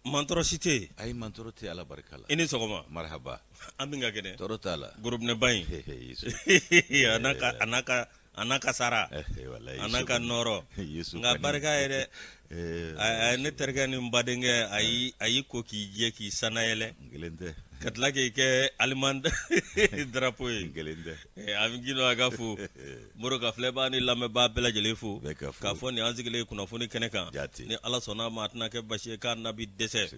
Mantɔrɔ si tɛ yen. Ayi, mantɔrɔ tɛ, Ala barika la. I ni sɔgɔma. Marhaba. An bɛ ka kɛnɛ. Tɔɔrɔ t'a la. Gorobinɛba in. A n'a ka a n'a ka a n'a ka sara. A n'a ka nɔɔrɔ. Nka barika ye dɛ. A ye ne terikɛ ni n badenkɛ a y'i ko k'i jɛ k'i sanayɛlɛ. N kelen tɛ. Ka tila k'i kɛ aliman drapeau ye. N kelen tɛ. An bɛ Gindo a ka fo. Moro ka filɛbaa ni lamɛnbaa bɛɛ lajɛlen fo k'a fɔ nin an sigilen kunnafoni kɛnɛ kan ni Ala sɔnna a ma a tɛna kɛ basi ye k'a na bi dɛsɛ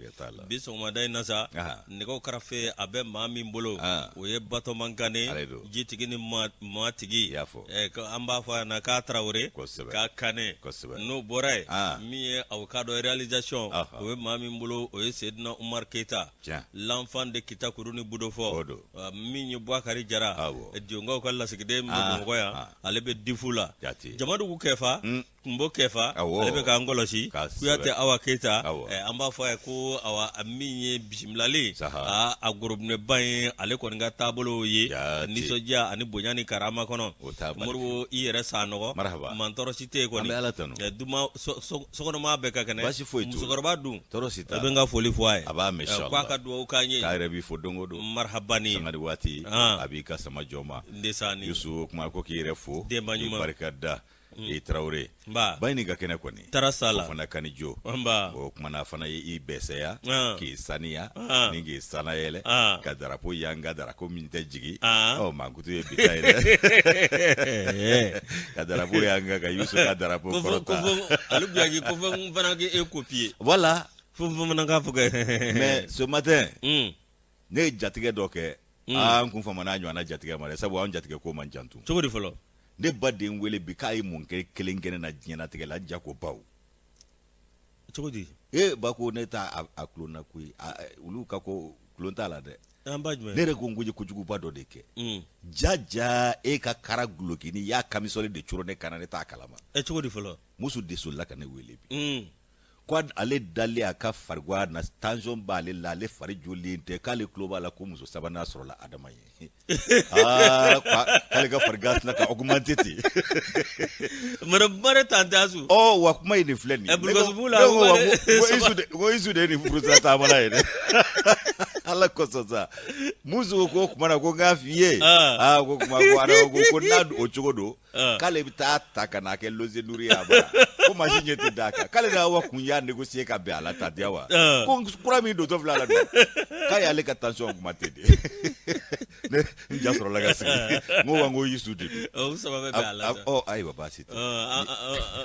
bi sɔgɔmada in na sa nɛgɛw karafe a bɛ maa min bolo o ye Batɔma Kane jitigi ni maa tigi an b'a fɔ a ɲɛna k'a Tarawele k'a Kane n'o bɔra yen min ye aw k'a dɔn réalisation o bɛ maa min bolo o ye Sedina Umaru Keyita l'enfant de Kitakuru ni Budofɔ min ye Bubakari Jara Jonkaw ka lasigiden min bɛ Bamakɔ yan ale bɛ difu la Jamadugu Kɛfa Kunbo Kɛfa ale bɛ k'an kɔlɔsi Kuyate Awa Keyita an b'a fɔ a ye ko awa min ye bisimilali a gorobinɛba ye ale kɔni ka taabolo ye nisɔndiya ani bonya ni karama kɔnɔ Moribo i yɛrɛ Sanɔgɔ mantɔɔrɔ si tɛ yen kɔni sokɔnɔmaa bɛɛ ka kɛnɛ basi foyi musokɔrɔba dun tɔɔrɔ si t'a la. I bɛ n ka foli fɔ a ye a b'a mɛn ko a ka dugawu k'an ye k'a yɛrɛ b'i fo don o don marhabani sanga ni waati a b'i ka sama jɔ ma ndesaani Yusu o kuma ko k'i yɛrɛ fo denba k'i ɲuman barika da i Tarawele nba Baɲini ka kɛnɛ kɔni tara sa la o fana kani jo nba o kuma na fana ye i bɛsɛya Ah. k'i saniya Ah. ni k'i sanayɛlɛ Ah. ka darapo yanga darapo min tɛ jigin Ah. ɔ mankutu ye bi ta ye dɛ ka darapo yanga ka Yusu ka darapo ko fo ko kɔrɔta fo ale biyaki ko fo n fana k'e copier voilà fo n fana k'a fɔ kɛ mais ce matin ne ye jatigɛ dɔ kɛ aa n kun famana a ɲɔgɔnna jatigɛ ma dɛ sabu an jatigɛ ko man jan tun cogo di fɔlɔ ne ba de n wele bi k'a ye mun kɛ kelen kɛ ne na diɲɛnatigɛ la n ja ko baw cogo di e ba ko ne t'a a tulon na koyi olu ka ko tulon t'a la dɛ an ba jumɛn ne yɛrɛ ko n ko n ye kojuguba dɔ de kɛ ja ja e ka kara gulokini y'a kamisɔli de coro ne kan na ne t'a kalama ɛ cogo di fɔlɔ muso de solila ka ne wele bi ko ale dalen a ka farigan na tension b'ale la ale fari jolilen tɛ k'ale tulo b'a la ko muso sabanan sɔrɔla Adama ye aa k'ale ka farigan tɛna ka augmenter ten madame Mare Tantasu ɔ wa kuma in de filɛ nin ye ɛ Bulukasugu la ne ko wa ko ko Isu de ye nin furusira taamala ye dɛ Ala kosɔn sa muso ko o kuma na ko n k'a f'i ye aa ko kuma ko Adama ko ko n'a o cogo don k'ale bɛ taa ta ka n'a kɛ loze duuru ye a bara ko maa si ɲɛ tɛ d'a kan k'ale n'Awa kun y'a négocier ka bɛn a la ta diya wa ko kura min dontɔ filɛ a la dun k'a y'ale ka tension augmenter de ne n ja sɔrɔla ka sigi n ko wa n ko Yusu de don o saba bɛ bɛn a la sa ɔ ayiwa baasi tɛ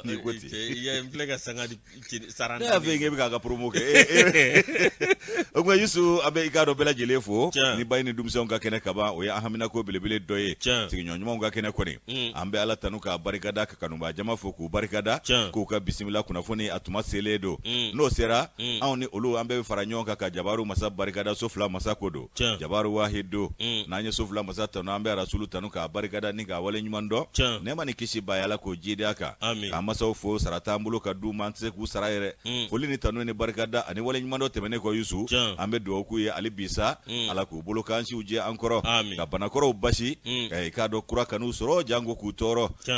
n'i ko ten n filɛ ka sanga di ne y'a fɔ e ye k'e bɛ k'a ka promo kɛ o tuma Yusu an bɛ i k'a dɔn bɛɛ lajɛlen fo ni ba ni denmisɛnw ka kɛnɛ kaban o ye an haminako belebele dɔ ye sigiɲɔgɔn ɲumanw ka kɛnɛ kɔni an bɛ Ala tanu k'a barikada ka kanubaa jama fo k'u barikada k'u ka bisimila kunnafoni a tuma selen don n'o sera anw ni olu an bɛɛ bɛ fara ɲɔgɔn kan ka jabaru masa barikada so fila masa ko don jabaru wahid don n'an ye so fila masa tanu an bɛ rasulu tanu k'a barikada ni k'a wale ɲuman dɔn nɛɛma ni kisi b'a ye Ala k'o jiidi a kan k'an masaw fo sara t'an bolo ka d'u ma an tɛ se k'u sara yɛrɛ foli ni tanu ni barikada ani wale ɲuman dɔn tɛmɛnen kɔ Yusu an bɛ dugawu k'u ye hali bi sa Ala k'u bolo k'an siw jɛ an kɔrɔ ka banakɔrɔw basi ka i k'a dɔn kura kan'u sɔrɔ janko k'u tɔɔrɔ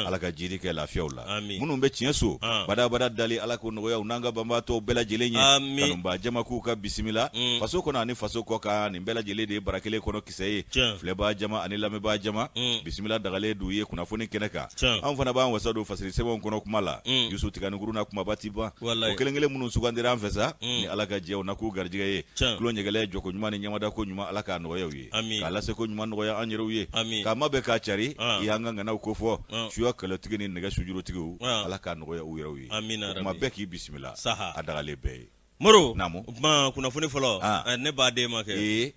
Ala ka jiidi kɛ lafiyaw la minnu bɛ tiɲɛ so badabada dali Ala k'o nɔgɔya u n'an ka banbaatɔw bɛɛ lajɛlen ye kanubaa jama k'u ka bisimila faso kɔnɔ ani faso kɔ kan nin bɛɛ lajɛlen de ye bara kelen kɔnɔ kisɛ ye filɛbaa jama ani lamɛnbaa jama bisimila dagalen d'u ye kunnafoni kɛnɛ kan anw fana b'an wasa don fasiri sɛbɛnw kɔnɔ kuma la Yusu tiganikuru na kumaba ti ban o kelen kelen minnu sugandira an fɛ sa ni Ala ka jɛ u na k'u garijɛgɛ ye tulo ɲɛgɛlɛ jɔko ɲuman ni ɲɛmadako ɲuman Ala k'a nɔgɔya u ye k'a laseko ɲuman nɔgɔya an yɛrɛw ye k'a mabɛn k'a cari i y'an ka ŋanaw kofɔ suya kɛlɛtigi ni nɛgɛ sujurutigiw Ala k'a nɔgɔya u yɛrɛw ye kuma bɛɛ k'i bisimila a dagalen bɛɛ ye Moro o tuma kunnafoni fɔlɔ ne b'a d'e ma kɛ ee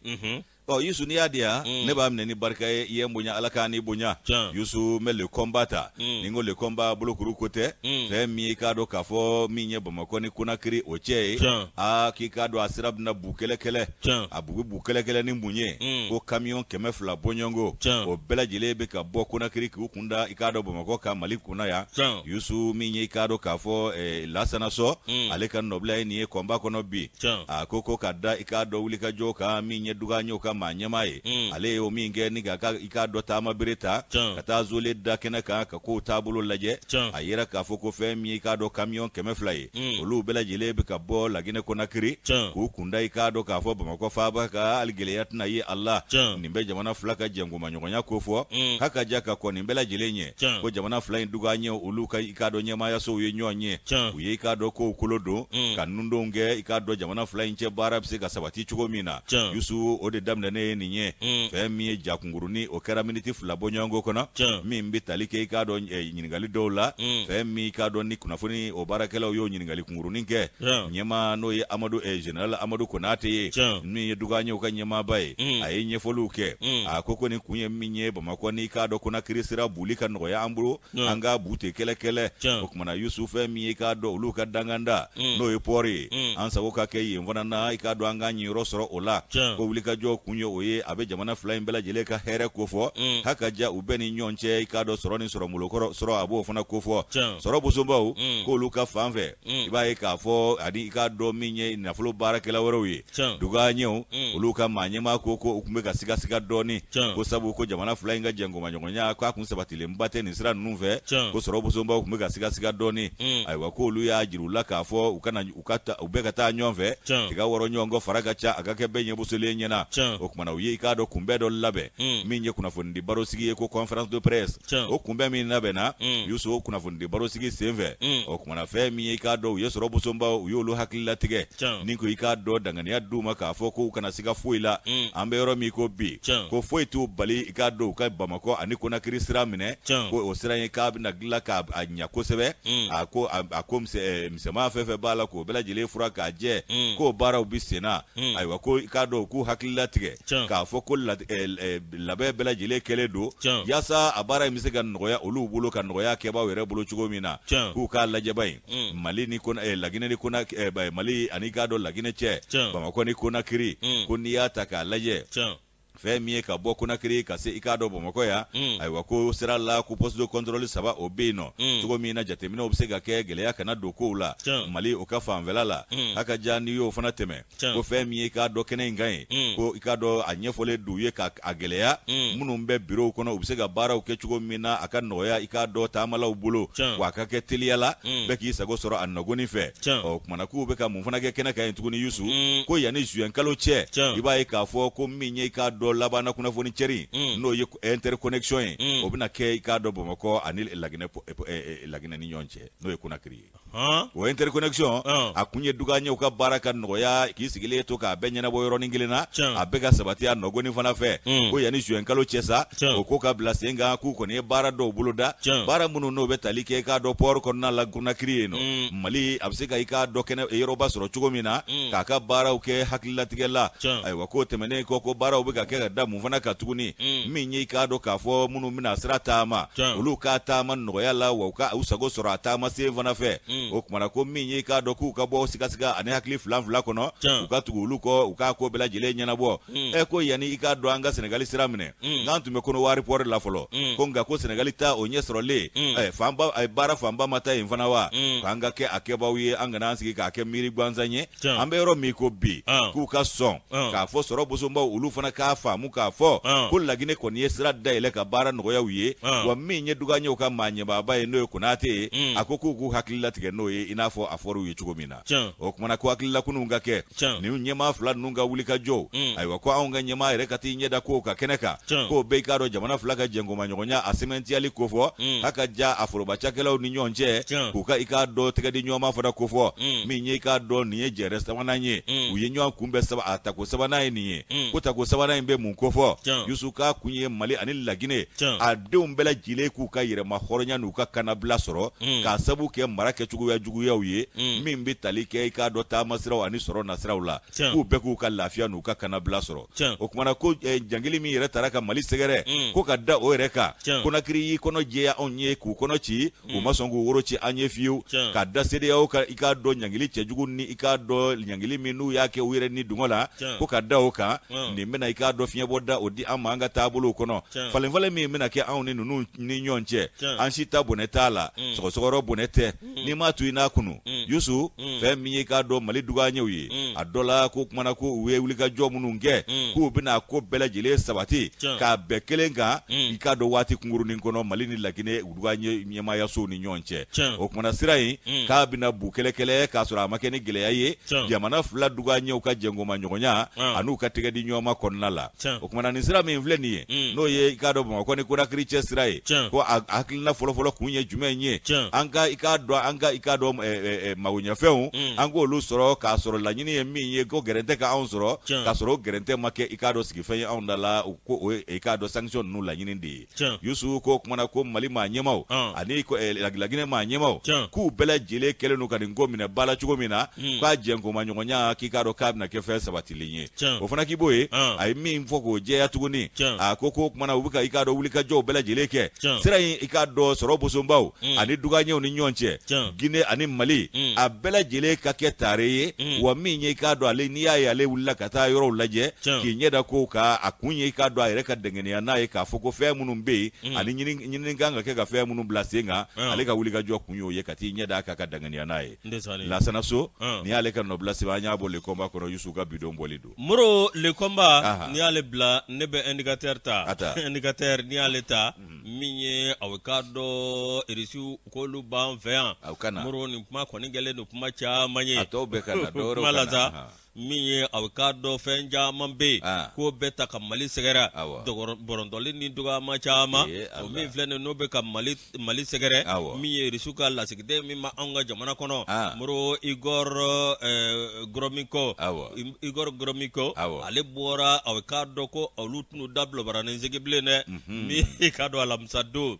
ɔ Yusu n'i y'a di yan ne b'a minɛ ni barika ye i ye n bonya Ala k'an n'i bonya Yusu n bɛ le combat ta ni n ko le combat bolokuru ko tɛ fɛn min ye i k'a dɔn k'a fɔ min ye Bamakɔ ni Konakiri o cɛ ye aa k'i k'a dɔn a sira bɛna bu kɛlɛkɛlɛ a bu bu kɛlɛkɛlɛ ni mun ye ko kamiyɔn 200 bɔɲɔgɔnko o bɛɛ lajɛlen bɛ ka bɔ Konakiri k'u kun da i k'a dɔn Bamakɔ kan Mali kunna yan Yusu min ye i k'a dɔn k'a fɔ Lasana Sɔ ale ka nɔbila ye nin ye combat kɔnɔ bi a ko ko ka da i k'a dɔn wulikajɔ kan min ye duga ɲɛ ka ka maa ɲɛmaa ye, ale ye o min kɛ ni ka i k'a dɔn taama bere ta ka taa zole da kɛnɛ kan ka kow taabolo lajɛ. A yera k'a fɔ ko fɛn min i k'a dɔn kamiyɔn 200 ye, olu bɛɛ lajɛlen bɛ ka bɔ Laginɛ Konakiri k'u kunda i k'a dɔn k'a fɔ Bamakɔ faaba kan, hali gɛlɛya tɛna ye a la. Nin bɛ jamana fila ka jɛnkomaɲɔgɔnya kofɔ. Ha ka ja ka kɔn nin bɛɛ lajɛlen ɲɛ, ko jamana fila in dugaɲɛ, olu ka i k'a dɔn ɲɛmaayasow ye ɲɔgɔn ye, u ye i k'a dɔn kow kolo don ka nundonw kɛ, i k'a dɔn jamana fila in cɛ baara bɛ se ka sabati cogo min na. Yusu, o de daminɛnen ye nin ye. Fɛn min ye ja kunkurunin, o kɛra miniti 2 bɔɲɔgɔnko kɔnɔ, min bɛ tali kɛ i k'a dɔn ɲininkali dɔw la. Fɛn min i k'a dɔn ni kunnafoni o baarakɛlaw y'o ɲininkali kunkurunin kɛ ɲɛmaa, n'o ye Amadu général Amadu Konate ye, min ye dugaɲɛw ka ɲɛmaaba ye, a ye ɲɛfɔliw kɛ. A ko nin kun ye min ye, Bamakɔ ni i k'a dɔn Konakiri sira buli ka nɔgɔya an bolo, an ka bu tɛ kɛlɛ kɛlɛ. O kumana Yusu, fɛn min ye i k'a dɔn olu ka danganda, n'o ye port ye, an sago ka kɛ yen fana na, i k'a dɔn an ka ɲiyɔrɔ sɔrɔ o la. Ko wulikajɔ kun ye o ye, a bɛ jamana fila in bɛɛ lajɛlen ka hɛrɛ kofɔ. Ha ka ja u bɛɛ ni ɲɔgɔn cɛ, i k'a dɔn sɔrɔ ni sɔrɔ sɔrɔ, a b'o fana kofɔ. Sɔrɔ bosonbaw k'olu ka fan fɛ, i b'a ye k'a fɔ ani i k'a dɔn min ye nafolo baarakɛla wɛrɛw ye, dugaɲɛw, olu ka maa ɲɛmaa ko u tun bɛ ka sigasiga dɔɔnin, ko sabu ko jamana fila in ka jɛnkomaɲɔgɔnya k'a kun sabatilenba tɛ nin sira ninnu fɛ, ko sɔrɔ bosonbaw tun bɛ ka sigasiga dɔɔnin. Ayiwa, ko olu y'a jira u la k'a fɔ u kana u bɛɛ ka taa ɲɔgɔn fɛ, tiga wɔrɔ ɲɔgɔn kɔ fara ka ca, a ka kɛ bɛɛ ɲɛbosolen ɲɛna. O kumana u ye i k'a dɔn kunbɛn dɔ labɛn, min ye kunnafonidi barosigi ye, ko conférence de presse. O kunbɛn min labɛnna, Yusu, o kunnafonidi barosigi senfɛ, o kumana fɛn min ye i k'a dɔn u ye sɔrɔ bosonbaw, u y'olu hakili latigɛ ni ko i k'a dɔn danganiya d'u ma k'a fɔ k'u kana siga foyi la. An bɛ yɔrɔ min ko bi, ko foyi t'u bali i k'a dɔn u ka Bamakɔ ani Konakiri sira minɛ, ko o sira in k'a bɛna dilan k'a ɲɛ kosɛbɛ. A ko a ko misɛnman fɛn fɛn b'a la, k'o bɛɛ lajɛlen furan k'a jɛ, k'o baaraw bɛ senna. Ayiwa, ko i k'a dɔn u k'u hakili latigɛ k'a fɔ ko labɛn bɛɛ lajɛlen kɛlen don yaasa a baara in bɛ se ka nɔgɔya olu bolo, ka nɔgɔya kɛbaaw yɛrɛ bolo cogo min na. K'u k'a lajɛba in Mali ni Laginɛ ni Mali ani i k'a dɔn Laginɛ cɛ, Bamakɔ ni Konakiri, ko n'i y'a ta k'a lajɛ, fɛn min ye ka bɔ Konakiri ka se i k'a dɔn Bamakɔ yan, ayiwa, ko sira la ko poste de contrôle 3 o bɛ yen nɔ, cogo min na jateminɛw bɛ se ka kɛ, gɛlɛya kana don kow la Mali o ka fanfɛla la. A ka ja n'i y'o fana tɛmɛ, ko fɛn min ye i k'a dɔn kɛnɛ in kan ye, ko i k'a dɔn a ɲɛfɔlen d'u ye ka a gɛlɛya, minnu bɛ bureau kɔnɔ, u bɛ se ka baaraw kɛ cogo min na a ka nɔgɔya i k'a dɔn taamalaw bolo, wa a ka kɛ teliya la, bɛɛ k'i sago sɔrɔ a nɔgɔnin fɛ. Ɔ kumana k'u bɛ ka mun fana kɛ kɛnɛ kan yen tuguni, Yusu, ko yanni juin kalo cɛ, i b'a ye k'a fɔ ko min ye i k'a dɔn labanna kunnafoni cɛri, n'o ye interconnexion ye, o bɛna kɛ i k'a dɔn Bamakɔ ani Laginɛ ni ɲɔgɔn cɛ, n'o ye Konakiri ye. O interconnexion a kun ye dugaɲɛw ka baara ka nɔgɔya, k'i sigilen to k'a bɛɛ ɲɛnabɔ yɔrɔnin kelen na, a bɛɛ ka sabati a nɔgɔnin fana fɛ. Ko yanni juin kalo cɛ sa, o ko ka bila sen kan, k'u kɔni ye baara dɔw boloda, baara minnu n'o bɛ tali kɛ i k'a dɔn port kɔnɔna la Konakiri yen nɔ, Mali a bɛ se ka i k'a dɔn kɛnɛ yɔrɔba sɔrɔ cogo min na k'a ka baaraw kɛ hakililatigɛ la. Ayiwa, k'o tɛmɛnen kɔ, ko baaraw bɛ ka kɛ ka da mun fana kan tuguni, min ye i k'a dɔn k'a fɔ minnu bɛna sira taama, olu ka taama nɔgɔya la, wa u ka u sago sɔrɔ a taama sen fana fɛ. O kumana ko min ye i k'a dɔn k'u ka bɔ sigasiga ani hakili fila fila kɔnɔ, u ka tugu olu kɔ, u k'a ko bɛɛ lajɛlen ɲɛnabɔ. Ɛ ko yanni i k'a dɔn an ka Sɛnɛgali sira minɛ, n'an tun bɛ Kɔnɔwari port la fɔlɔ, ko nka ko Sɛnɛgali ta o ɲɛ sɔrɔlen, fanba baara fanba ma taa yen fana wa, k'an ka kɛ a kɛbaaw ye, an kana an sigi k'a kɛ miiri gansan ye. An bɛ yɔrɔ min ko bi, k'u ka sɔn k'a fɔ sɔrɔ bosonbaw olu fana k'a faamu k'a fɔ ko Laginɛ kɔni ye sira dayɛlɛ ka baara nɔgɔya u ye, wa min ye dugaɲɛw ka maa ɲɛmaaba ye, n'o ye Konate ye, a ko k'u k'u hakili latigɛ n'o ye i n'a fɔ a fɔra u ye cogo min na. O kumana ko hakililakununw ka kɛ nin ɲɛmaa fila ninnu ka wulikajɔw. Ayiwa, ko anw ka ɲɛmaa yɛrɛ ka t'i ɲɛda kow kan kɛnɛ kan, k'o bɛɛ i k'a dɔn jamana fila ka jɛnkomaɲɔgɔnya a sɛmɛntiyali kofɔ, a ka ja a foroba cakɛlaw ni ɲɔgɔn cɛ, k'u ka i k'a dɔn tɛgɛ di ɲɔgɔn ma fana kofɔ. Min ye i k'a dɔn nin ye jɛrɛ sabanan ye, u ye ɲɔgɔn kunbɛn saba, a tako sabanan ye nin ye. Ko tako sabanan in bɛ mun kofɔ, Yusu? K'a kun ye Mali ani Laginɛ a denw bɛɛ lajɛlen k'u ka yɛrɛma hɔrɔnya n'u ka kanabila sɔrɔ, k'a sabu kɛ mara kɛcogoya juguyaw ye, min bɛ tali kɛ i k'a dɔn taamasiraw ani sɔrɔ nasiraw la, k'u bɛɛ k'u ka lafiya n'u ka kanabila sɔrɔ. O kumana ko jangili min yɛrɛ taara ka Mali sɛgɛrɛ, ko ka da o yɛrɛ kan, Konakiri y'i kɔnɔ jɛya anw ye k'u kɔnɔ ci, u ma sɔn k'u woro ci an ye fiyewu, ka da CEDEAO ka i k'a dɔn ɲangili cɛjugu ni i k'a dɔn ɲangili min n'u y'a kɛ u yɛrɛ ni dungɔ la, ko ka da o kan, nin bɛna i k'a dɔn fiɲɛbɔ da o di an ma an ka taabolow kɔnɔ. Falenfalen min bɛna kɛ anw ni ninnu ni ɲɔgɔn cɛ, an si ta bɔnɛ t'a la, sɔgɔsɔgɔrɔ bɔnɛ tɛ. N'i ma n'a tu i n'a kunu Yusu fɛn min ye k'a dɔn Mali duwanyew ye a dɔ la ko kumana ko u ye wulikajɔ minnu kɛ k'u bɛna ko bɛɛ lajɛlen sabati k'a bɛn kelen kan i k'a dɔn waati kunkurunin kɔnɔ Mali ni Laginɛ duwanye ɲɛmaayasow ni ɲɔgɔn cɛ o kumana sira in k'a bɛna bu kɛlɛkɛlɛ k'a sɔrɔ a ma kɛ ni gɛlɛya ye jamana fila duwanyew ka jɛnkomaɲɔgɔnya an'u ka tɛgɛ di ɲɔgɔn ma kɔnɔna la o kumana nin sira min filɛ nin ye n'o ye i k'a dɔn Bamakɔ ni Konakiri cɛ sira ye ko a hakilina fɔlɔfɔlɔ kun ye jumɛn ye an ka i k'a dɔn an ka i k'a dɔn magoɲɛfɛnw an k'olu sɔrɔ k'a sɔrɔ laɲini ye min ye ko gɛrɛntɛ ka anw sɔrɔ k'a sɔrɔ o gɛrɛntɛ ma kɛ i k'a dɔn sigifɛn ye anw da la ko o ye i k'a dɔn sanction ninnu laɲini de ye Yusu ko kumana ko Mali maa ɲɛmaw ani Laginɛ maa ɲɛmaw k'u bɛɛ lajɛlen kɛlen don ka nin ko minɛ ba la cogo min na k'a jɛnkomaɲɔgɔnya k'i k'a dɔn k'a bɛna kɛ fɛn sabatilen ye o fana k'i b'o ye a ye min fɔ k'o jɛya tuguni a ko ko kumana u bɛ ka i k'a dɔn wulikajɔw bɛɛ lajɛlen kɛ sira in i k'a dɔn sɔrɔ bosonbaw ani duwanyew ni ɲɔgɔn cɛ Gine ani Mali a bɛɛ lajɛlen ka kɛ tare ye wa min ye i k'a dɔn ale n'i y'a ye ale wulila ka taa yɔrɔw lajɛ k'i ɲɛ da kow kan a kun ye i k'a dɔn a yɛrɛ ka dɛngɛniya n'a ye k'a fɔ ko fɛn minnu bɛ yen mm. ani ɲinini kan ka kɛ ka fɛn minnu bila sen kan mm. ale ka wulikajɔ kun y'o ye ka t'i ɲɛ d'a kan ka dɛngɛniya n'a ye Lasana So mm. nin y'ale ka nɔbila sɛbɛn an y'a bɔ Le Combat kɔnɔ Yusu ka bidon bɔli don Moro Le Combat n'i y'ale bila ne bɛ Indicateur ta Indicateur n'i y'ale ta min ye aw k'a dɔn Irisiw k'olu b'an fɛ yan Moro nin kuma kɔni kɛlen don kuma caman ye a tɔw bɛɛ ka na dɔwɛrɛw ka na min ye aw k'a dɔn fɛn caman bɛ yen k'o bɛ ta ka Mali sɛgɛrɛ bɔrɔntɔli ni dɔgɔyama caman o min filɛ nin n'o bɛ ka Mali sɛgɛrɛ min ye Irisiw ka lasigiden min bɛ anw ka jamana kɔnɔ Moro Igor Gromyko Igor Gromyko ale bɔra aw k'a dɔn ko olu tɛn'u da bilobaranin sigi bilen dɛ min i k'a dɔn alamisa don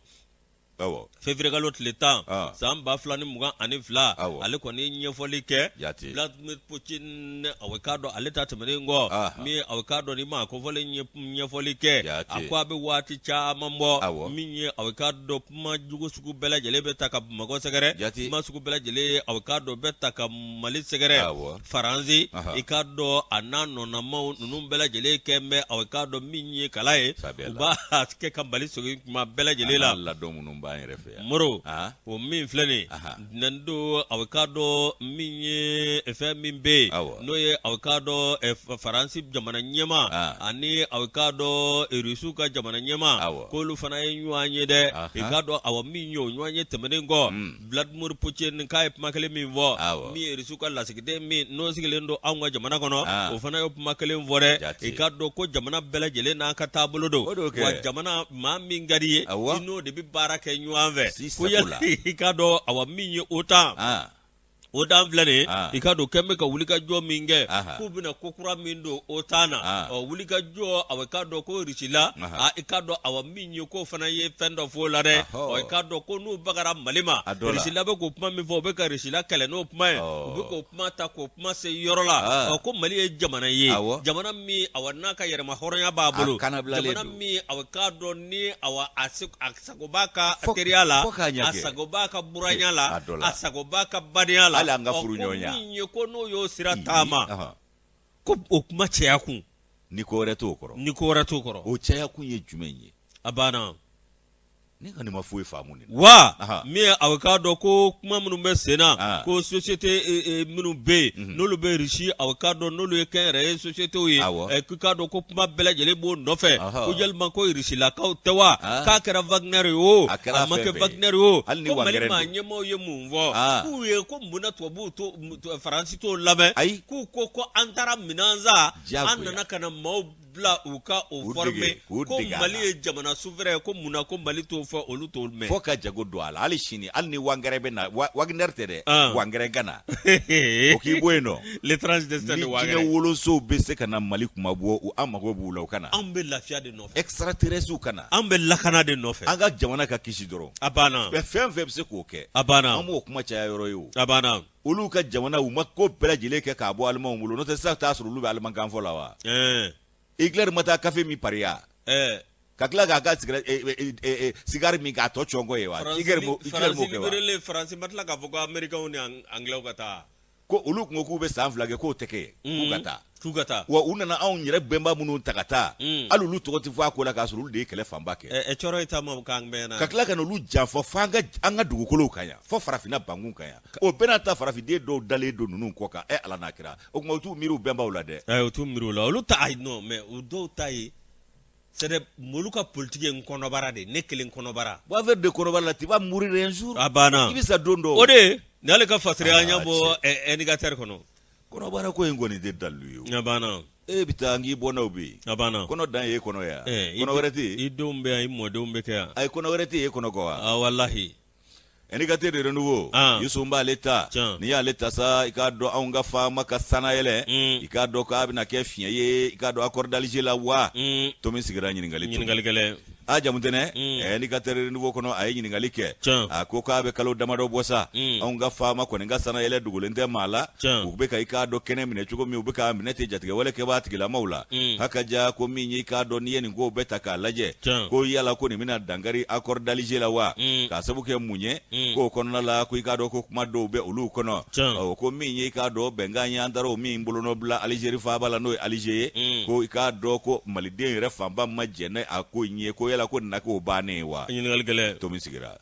Février kalo tile 10 san 2022 ale kɔni ye ɲɛfɔli kɛ Vladimir Poutine aw k'a dɔn ale ta tɛmɛnen kɔ min aw k'a dɔn ni maa kofɔlen ye ɲɛfɔli kɛ a ko a bɛ waati caman bɔ min ye aw k'a dɔn kuma jugu sugu bɛɛ lajɛlen bɛ ta ka Bamakɔ sɛgɛrɛ kuma sugu bɛɛ lajɛlen aw k'a dɔn bɛ ta ka Mali sɛgɛrɛ Faransi i k'a dɔn a n'a nɔnamaw ninnu bɛɛ lajɛlen kɛ bɛ aw k'a dɔn min ye kala ye u b'a kɛ ka Mali sɔgɔ kuma bɛɛ lajɛlen la ladon minnu b'an yɛrɛ fɛ yan Moro o min filɛ nin ntɛnɛn don aw k'a dɔn min ye fɛn min bɛ yen n'o ye aw k'a dɔn Faransi jamana ɲɛmaa ani aw k'a dɔn Irisiw ka jamana ɲɛmaa k'olu fana ye ɲɔgɔn ye dɛ i k'a dɔn awa min ye o ɲɔgɔn ye tɛmɛnen kɔ Vladimir Poutine k'a ye kuma kelen min fɔ min ye Irisiw ka lasigiden min n'o sigilen don anw ka jamana kɔnɔ o fana ye kuma kelen fɔ dɛ i k'a dɔn ko jamana bɛɛ lajɛlen n'a ka taabolo don wa jamana maa min ka di i ye i n'o de bɛ baara kɛ ɲɔgɔn fɛ ko yala i k'a dɔn awa min ye OTAN OTAN filɛ nin ye i k'a dɔn kɛn bɛ ka wulikajɔ min kɛ k'u bɛna ko kura min don OTAN na ɔ wulikajɔ awa i k'a dɔn ko Irisila i k'a dɔn awa min ye k'o fana ye fɛn dɔ fɔ o la dɛ ɔ i k'a dɔn ko n'u bagara Mali ma Irisila bɛ k'o kuma min fɔ u bɛ ka Irisila kɛlɛ n'o kuma ye u bɛ k'o kuma ta k'o kuma se yɔrɔ la ɔ ko Mali ye jamana ye jamana min awa n'a ka yɛrɛmahɔrɔnya b'a bolo jamana min awa k'a dɔn ni awa a sago b'a ka teriya la a sago b'a ka buranya la a sago b'a ka badenya la hali an ka furuɲɔgɔnya min ye ko n'o y'o sira taama ko o kuma caya kun ni ko wɛrɛ t'o kɔrɔ ni ko wɛrɛ t'o kɔrɔ o caya kun ye jumɛn ye a banna Ne kɔni ma foyi faamu nin na. Wa min ye aw k'a dɔn ko kuma minnu bɛ sen na ko société minnu bɛ yen n'olu bɛ Russie aw k'a dɔn n'olu ye kɛnyɛrɛye sociétéw ye k'i k'a dɔn ko kuma bɛɛ lajɛlen b'o nɔfɛ ko yalima ko Rusilakaw tɛ wa k'a kɛra Wagner ye o a ma kɛ Wagner ye o ko Mali maa ɲɛmaaw ye mun fɔ k'u ye ko mun na tubabuw t'o Faransi t'o lamɛn k'u ko an taara minɛn san an nana ka na maaw bila u ka o former ko Mali ye jamana souverain ye ko mun na ko Mali t'o fɔ olu t'o mɛn fo ka jago don a la hali sini hali ni wangɛrɛ bɛ na Wagner tɛ dɛ wangɛrɛ ka na o k'i bɔ yen nɔ l'étrange destin de Wagner ni jinɛ wolosow bɛ se ka na Mali kunmabɔ an mago b'u la u ka na anw bɛ lafiya de nɔfɛ extraterrestres ka na anw bɛ lakana de nɔfɛ an ka jamana ka kisi dɔrɔn a banna fɛn fɛn bɛ se k'o kɛ a banna an b'o kuma caya yɔrɔ ye o a banna olu ka jamana u ma ko bɛɛ lajɛlen kɛ k'a bɔ alimanw bolo n'o tɛ sisan t'a sɔrɔ olu bɛ alimankan fɔ la wa Hitler ma taa kafe min Paris ya ka tila k'a ka sigari min k'a tɔ cɔngɔ ye wa Hitler m'o kɛ wa Faransi ma tila k'a fɔ ko Américains ni Anglais ka taa. Ko olu tun ko k'u bɛ san 2 kɛ, k'o tɛ kɛ, k'u ka taa. K'u ka taa. Wa u nana anw yɛrɛ bɛnba minnu ta ka taa, hali olu tɔgɔ tɛ fɔ a ko la, k'a sɔrɔ olu de ye kɛlɛ fanba kɛ. Ɛ cɔrɔ ye taa ma k'an bɛɛ na. Ka tila ka n'olu janfa fo an ka dugukolow kan yan, fo farafinna bankun kan yan. O bɛɛ n'a ta, farafiden dɔw dalen don ninnu kɔ kan. Ɛ Ala n'a kira, o tuma u t'u miiri u bɛnbaw la dɛ. Ɛ u t'u miiri o la, olu ta ayi non, mais u dɔw ta ye c'est des olu ka politique ye n kɔnɔbara de, ne kelen kɔnɔbara. Bon, affaire de kɔnɔbara la, tu vas mourir un jour. A banna. I bɛ sa don dɔ. O de ni ale ka fasiri an y'a bɔ indicateur kɔnɔ. Kɔnɔbara ko in kɔni tɛ dalilu ye o. A banna. E bɛ taa n k'i bɔnnaw bɛ yen. A banna. Kɔnɔ dan ye e kɔnɔ yan. Kɔnɔ wɛrɛ tɛ yen. I denw bɛ yan, i mɔdenw bɛ kɛ yan. Ayi, kɔnɔ wɛrɛ tɛ yen e kɔnɔ kɔ wa? Ah walahi. Indicateur de renouveau. Yusu b'ale ta. N'i y'ale ta sa, i k'a dɔn anw ka faama ka sanayɛlɛ, i k'a dɔn k'a bɛna kɛ fiɲɛ ye, i k'a dɔn accord d'Alger la wa? Tomi sigira ɲininkali. Ɲininkali gɛlɛn. A Jamutɛnɛ, indicateur renouveau kɔnɔ, a ye ɲininkali kɛ. A ko k'a bɛ kalo damadɔ bɔ sa, anw ka faama kɔni ka sanayɛlɛ dogolen tɛ maa la. U bɛ ka i k'a dɔn kɛnɛ minɛ cogo min, u bɛ k'a minɛ ten jatigɛwale kɛbaa tigilamaw la. Hakaja ko min ye i k'a dɔn n'i ye nin kow bɛɛ ta k'a lajɛ, ko yala ko nin bɛna dankari accord d'Alger la wa? K'a sabu kɛ mun ye? K'o kɔnɔna la, ko i k'a dɔn ko kuma dɔw bɛ olu kɔnɔ. Ko min ye i k'a dɔn bɛnkan ye, an taara o min bolonɔ bila Algérie faaba la, n'o ye Alger ye, ko i k'a dɔn ko maliden yɛrɛ fanba ma jɛn n'a a ko in ye, ko yala ko nin na k'o bannen ye wa? Ɲininkali gɛlɛn. Tomi sigira.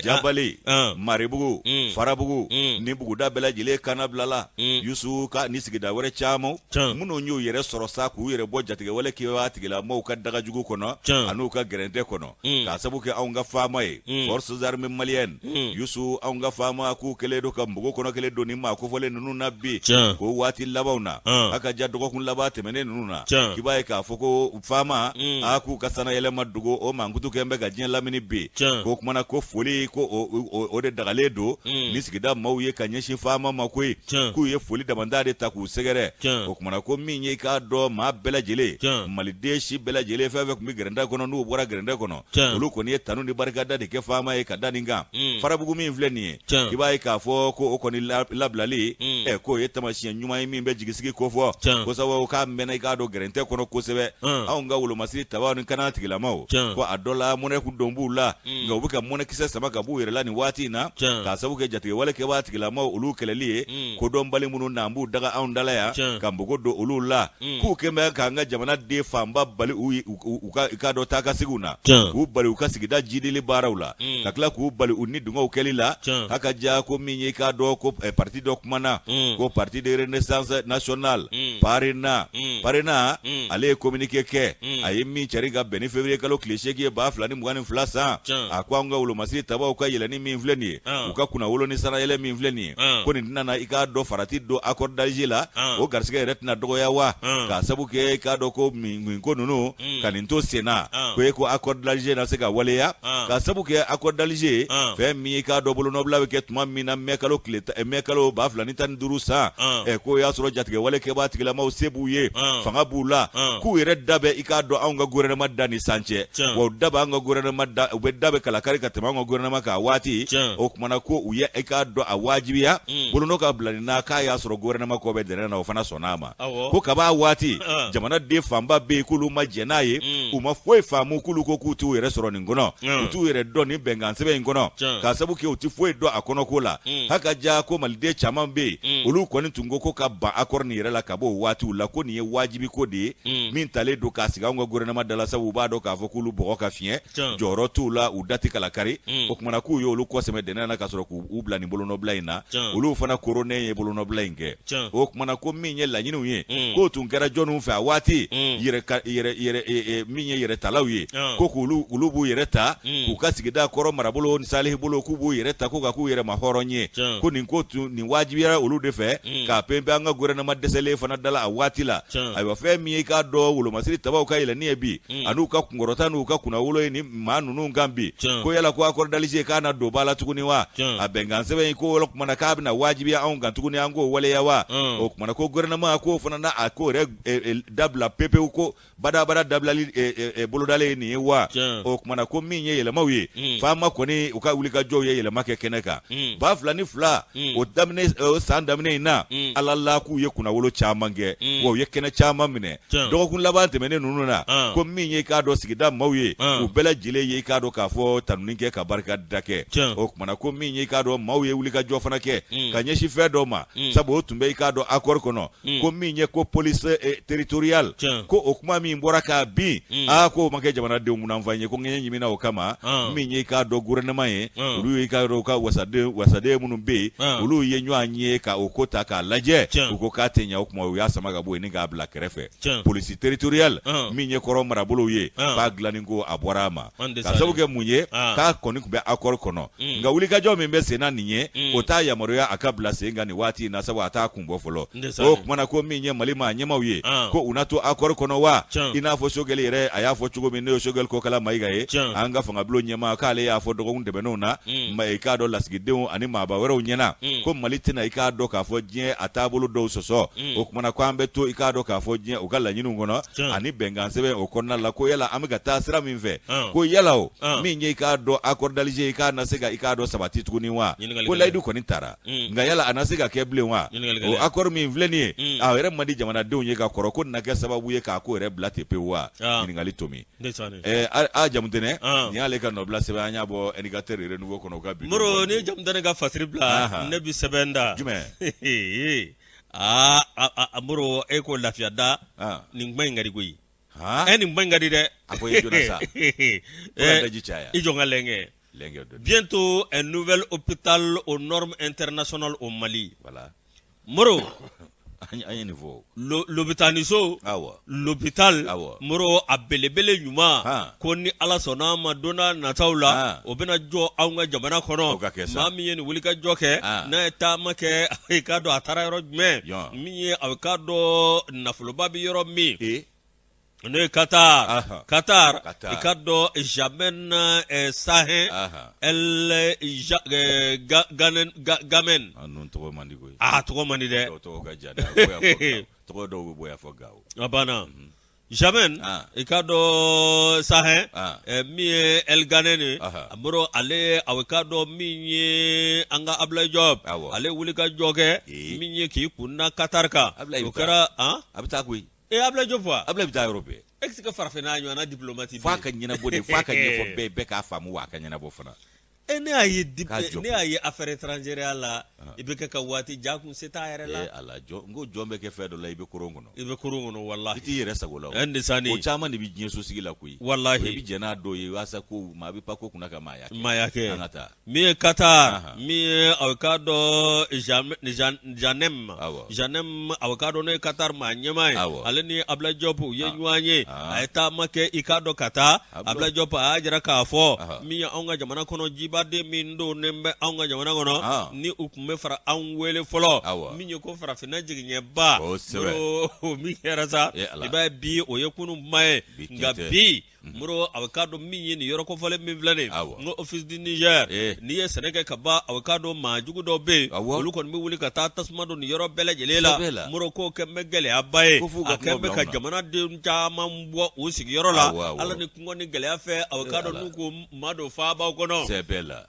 Jabali, Maribugu, Farabugu, ni buguda bɛɛ lajɛlen kannabilala. Yusu ka ni sigida wɛrɛ caman minnu y'u yɛrɛ sɔrɔ sa, k'u yɛrɛ bɔ jatigɛwale kɛbaa tigilamaw ka dagajugu kɔnɔ an'u ka gɛrɛntɛ kɔnɔ, k'a sabu kɛ anw ka faama ye, forces armées maliennes. Yusu, anw ka faama k'u kɛlen don ka npogo kɔnɔ kelen don ni maa kofɔlen ninnu na bi, ko waati labanw na, a ka ja dɔgɔkun laban tɛmɛnen ninnu na, k'i b'a ye k'a fɔ ko faama a k'u ka sanayɛlɛ ma dogo, o mankutu kɛlen bɛ ka diɲɛ lamini bi. Ko kumana ko foli ko o de dagalen don ni sigida maaw ye ka ɲɛsin faama ma koyi, k'u ye foli damanda de ta k'u sɛgɛrɛ. O kumana ko min ye i k'a dɔn maa bɛɛ lajɛlen, maliden si bɛɛ lajɛlen, fɛn fɛn tun bɛ gɛrɛntɛ kɔnɔ, n'u bɔra gɛrɛntɛ kɔnɔ, olu kɔni ye tanu ni barikada de kɛ faama ye ka da nin kan. Farabugu min filɛ nin ye, i b'a ye k'a fɔ ko o kɔni labilali, ɛ k'o ye taamasiyɛn ɲuman ye min bɛ jigisigi kofɔ, ko sababu k'a mɛnna i k'a dɔn gɛrɛntɛ kɔnɔ kosɛbɛ. Anw ka wolomasiri tabaw ni kana tigilamaw, ko a dɔ la mɔnɛ kun don b'u la, nka u bɛ ka mɔnɛkisɛ sama ka b'u yɛrɛ la nin waati in na, k'a sabu kɛ jatigɛwale kɛbaa tigilamaw olu kɛlɛli ye, kodɔnbali minnu n'an b'u daga anw da la yan ka npogo don olu la, k'u kɛn bɛ k'an ka jamana den fanba bali u ka i k'a dɔn taa ka seginw na, k'u bali u ka sigida jidili baaraw la, ka tila k'u bali u ni dungɔw kɛli la. A ka ja ko min ye i k'a dɔn ko parti dɔ kumana, ko Parti de renaissance nationale, PARENA. PARENA ale ye communiqué kɛ, a ye min cari ka bɛn ni février kalo tile 8 ye 2022 san. A ko an ka wolomasiri tabaw ka yɛlɛni min filɛ nin ye, u ka kunnawolo ni sanayɛlɛ min filɛ nin ye, ko nin tɛna na i k'a dɔn farati don accord d'Alger la, o garisɛgɛ yɛrɛ tɛna dɔgɔya wa? K'a sabu kɛ i k'a dɔn ko min ko ninnu ka nin to senna, ko e ko accord d'Alger na se ka waleya, k'a sabu kɛ accord d'Alger fɛn min ye i k'a dɔn bolonɔbila bɛ kɛ tuma min na mai kalo tile mai kalo 2015 san, ɛ k'o y'a sɔrɔ jatigɛwale kɛbaa tigilamaw se b'u ye, fanga b'u la, k'u yɛrɛ da bɛ i k'a dɔn anw ka gouvernement da ni san cɛ, wa u da bɛ an ka gouvernement da, u bɛ da bɛ kalakari ka tɛmɛ anw ka gouvernement kan a waati. O kumana ko u ye i k'a dɔn a wajibiya bolonɔ ka bila nin na, k'a y'a sɔrɔ gouvernement kɔ bɛ dɛnɛn na, o fana sɔnna a ma. Ko kab'a waati jamanaden fanba bɛ yen k'olu ma jɛn n'a ye, u ma foyi faamu, k'olu ko k'u t'u yɛrɛ sɔrɔ nin kɔnɔ, u t'u yɛrɛ dɔn nin bɛnkan sɛbɛn in kɔnɔ, k'a sabu kɛ u tɛ foyi dɔn a kɔnɔko la. Haka ja ko maliden caman bɛ yen, olu kɔni tun ko ko ka ban accord nin yɛrɛ la ka bɔ o waatiw la, ko nin ye wajibi ko de ye min talen don k'a sigi anw ka gouvernement da la, sabu u b'a dɔn k'a fɔ k'olu bɔgɔ ka fiɲɛ, jɔyɔrɔ t'u la, u da tɛ kalakari. O kumana k'u ye olu kɔ sɛmɛ dɛnɛn na ka sɔrɔ k'u bila nin bolonɔbila in na. Olu fana koronnen ye bolonɔbila in kɛ. O kumana ko min ye laɲiniw ye, k'o tun kɛra jɔnniw fɛ a waati, min ye yɛrɛtalaw ye, ko k'olu olu b'u yɛrɛ ta k'u ka sigida kɔrɔ marabolo ni Salihi bolo, k'u b'u yɛrɛ ta ko ka k'u yɛrɛ ma hɔrɔn ye, ko nin ko tun nin wajibiyara olu de fɛ k'a pɛnpɛn an ka gouvernement dɛsɛlen fana da la a waati la. Ayiwa, fɛn min ye i k'a dɔn wolomasiri tabaw ka yɛlɛnni ye bi, an'u ka kunkɔrɔta n'u ka kunnawolo ye ni maa ninnu kan bi, ko yala ko accord d'Alger k'a na don ba la tuguni wa? A bɛnkan sɛbɛn in ko o kumana k'a bɛna wajibiya anw kan tuguni an k'o waleya wa? O kumana ko gouvernement k'o fana na a ko yɛrɛ dabila pepewu, ko badabada dabilali bolodalen ye nin ye wa? O kumana ko min ye yɛlɛmaw ye, faama kɔni u ka wulikajɔw ye yɛlɛma kɛ kɛnɛ kan 2002 o daminɛ, o san daminɛ in na, Ala la k'u ye kunnawolo caman kɛ. wa u ye kɛnɛ caman minɛ dɔgɔkun laban tɛmɛnen ninnu na ko min ye i k'a dɔn sigida maaw ye u bɛɛ lajɛlen ye i k'a dɔn k'a fɔ tanuni kɛ ka barika da kɛ o kumana ko min ye i k'a dɔn maaw ye wulikajɔ fana kɛ ka ɲɛsin fɛn dɔ ma sabu o tun bɛ i k'a dɔn accord kɔnɔ ko min ye ko police territoriale ko o kuma min bɔra k'a bin aa ko o ma kɛ jamanadenw munanfan ye ko ŋɛɲɛ ɲimina o kama min ye i k'a dɔn gouvernement ye olu ye i k'a dɔn u ka wasaden minnu bɛ yen olu ye ɲɔgɔn ye ka o ko ta k'a lajɛ u ko k'a tɛ ɲɛ o kuma u y'a sama ka bɔ yen ni k'a bila kɛrɛfɛ police territoriale min ye kɔrɔn marabolow ye k'a dilanni ko a bɔra a ma ka sababu kɛ mun ye k'a kɔni tun bɛ accord kɔnɔ nka wulikajɔ min bɛ sen na nin ye o t'a yamaruya a ka bila sen kan nin waati in na sabu a t'a kun bɔ fɔlɔ o kumana ko min ye Mali maa ɲɛmaaw ye ko u na to accord kɔnɔ wa i n'a fɔ Sogɛli yɛrɛ a y'a fɔ cogo min n'o ye Sogɛli Kokala Mayiga ye an ka fangabulon ɲɛmaa k'ale y'a fɔ dɔgɔkun tɛmɛnenw na i k'a dɔn lasigidenw ani maaba wɛrɛw ɲɛna ko Mali tɛna i k'a dɔn k'a fɔ diɲɛ a taabolo dɔw sɔsɔ o kumana ko an bɛ to i k'a dɔn k'a fɔ diɲɛ u ka laɲiniw kɔnɔ ani bɛnkan sɛbɛn o kɔnɔna la ko yala an bɛ ka taa sira min fɛ ko yala o min ye i k'a dɔn accord d'Alger i k'a na se ka i k'a dɔn sabati tuguni wa ko layidu kɔni tara nka yala a na se ka kɛ bilen wa o accord min filɛ nin ye a yɛrɛ man di jamanadenw ye ka kɔrɔ ko na kɛ sababu ye k'a ko yɛrɛ bila ten pewu wa ɲininkali tomi aa Jamutɛnɛ nin y'ale ka nɔbila sɛbɛn an y'a bɔ Indicateur Renouveau kɔnɔ u ka bi Moro ni Jamutɛnɛ ka fasiri bila ne bɛ sɛbɛn da jumɛn aa Moro e ko lafiya da nin kuma in ka di koyi ɛ nin kuma in ka di dɛ a ko i jɔna sa daji caya i jɔ n ka lɛnkɛ bientôt un nouvel hôpital aux normes internationales au Mali voilà Moro an ye nin fɔ lopitaniso l'hôpital Moro a belebele ɲuman ko ni Ala sɔnna a ma don n'a nataw la o bɛna jɔ anw ka jamana kɔnɔ maa min ye nin wulikajɔ kɛ n'a ye taama kɛ i k'a dɔn a taara yɔrɔ jumɛn min ye a k'a dɔn nafoloba bɛ yɔrɔ min n'o ye Qatar Qatar i k'a dɔn Jassim Sahin El Ghanem tɔgɔ man di koyi a tɔgɔ man di dɛ tɔgɔ ka jan tɔgɔ dɔw bɛ bɔ yan fɔ Gawo a banna Jassim i k'a dɔn Sahin min ye El Ghanem ye a Moro ale a k'a dɔn min ye an ka Ablaye Diop ale wuli ka jɔ kɛ min ye k'i kun da Qatar kan o kɛra a bɛ taa koyi Ee Ablaye Diop wa Ablaye bɛ taa yɔrɔ bɛɛ e tɛ se ka farafinna ɲɔgɔnna diplomate f'a ka ɲɛnabɔ de f'a ka ɲɛfɔ bɛɛ bɛɛ k'a faamu wa a ka ɲɛnabɔ fana e ne y'a ye ne y'a ye affaire étrangère la i bɛ kɛ ka waati ja kun se t'a yɛrɛ la ala jɔn n ko jɔn bɛ kɛ fɛn dɔ la i bɛ koron kɔnɔ i bɛ koron kɔnɔ walahi i t'i yɛrɛ sago la o o caman de bɛ diɲɛ sosigi la koyi walahi i bɛ jɛn n'a dɔw ye walasa ko maa bɛ pan ko kunna ka maaya kɛ maaya kɛ an ka taa Min ye Qatar min ye a k'a dɔn Janem Janem a k'a dɔn n'o ye Qatar maa ɲɛmaa ye ale ni Ablaye Diop u ye ɲɔgɔn ye a ye taama kɛ i k'a dɔn ka taa Ablaye Diop a y'a jira k'a fɔ min ye anw ka jamana kɔnɔ jibaden min donnen bɛ anw ka jamana kɔnɔ ni u tun bɛ fara anw wele fɔlɔ min ye ko farafinna jigiɲɛba o min kɛra sa i b'a ye bi o ye kunun kuma ye nka bi Moro a k'a dɔn min ye nin yɔrɔ kofɔlen min filɛ nin n ko Office du Niger n'i ye sɛnɛ kɛ ka ban a k'a dɔn maa jugu dɔw bɛ yen olu kɔni bɛ wuli ka taa tasuma don nin yɔrɔ bɛɛ lajɛlen la Moro k'o kɛ bɛ gɛlɛyaba ye a kɛ bɛ ka jamanaden caman bɔ u sigiyɔrɔ la ala ni kɔngɔ ni gɛlɛya fɛ a k'a dɔn n'u ko ma don faabaw kɔnɔ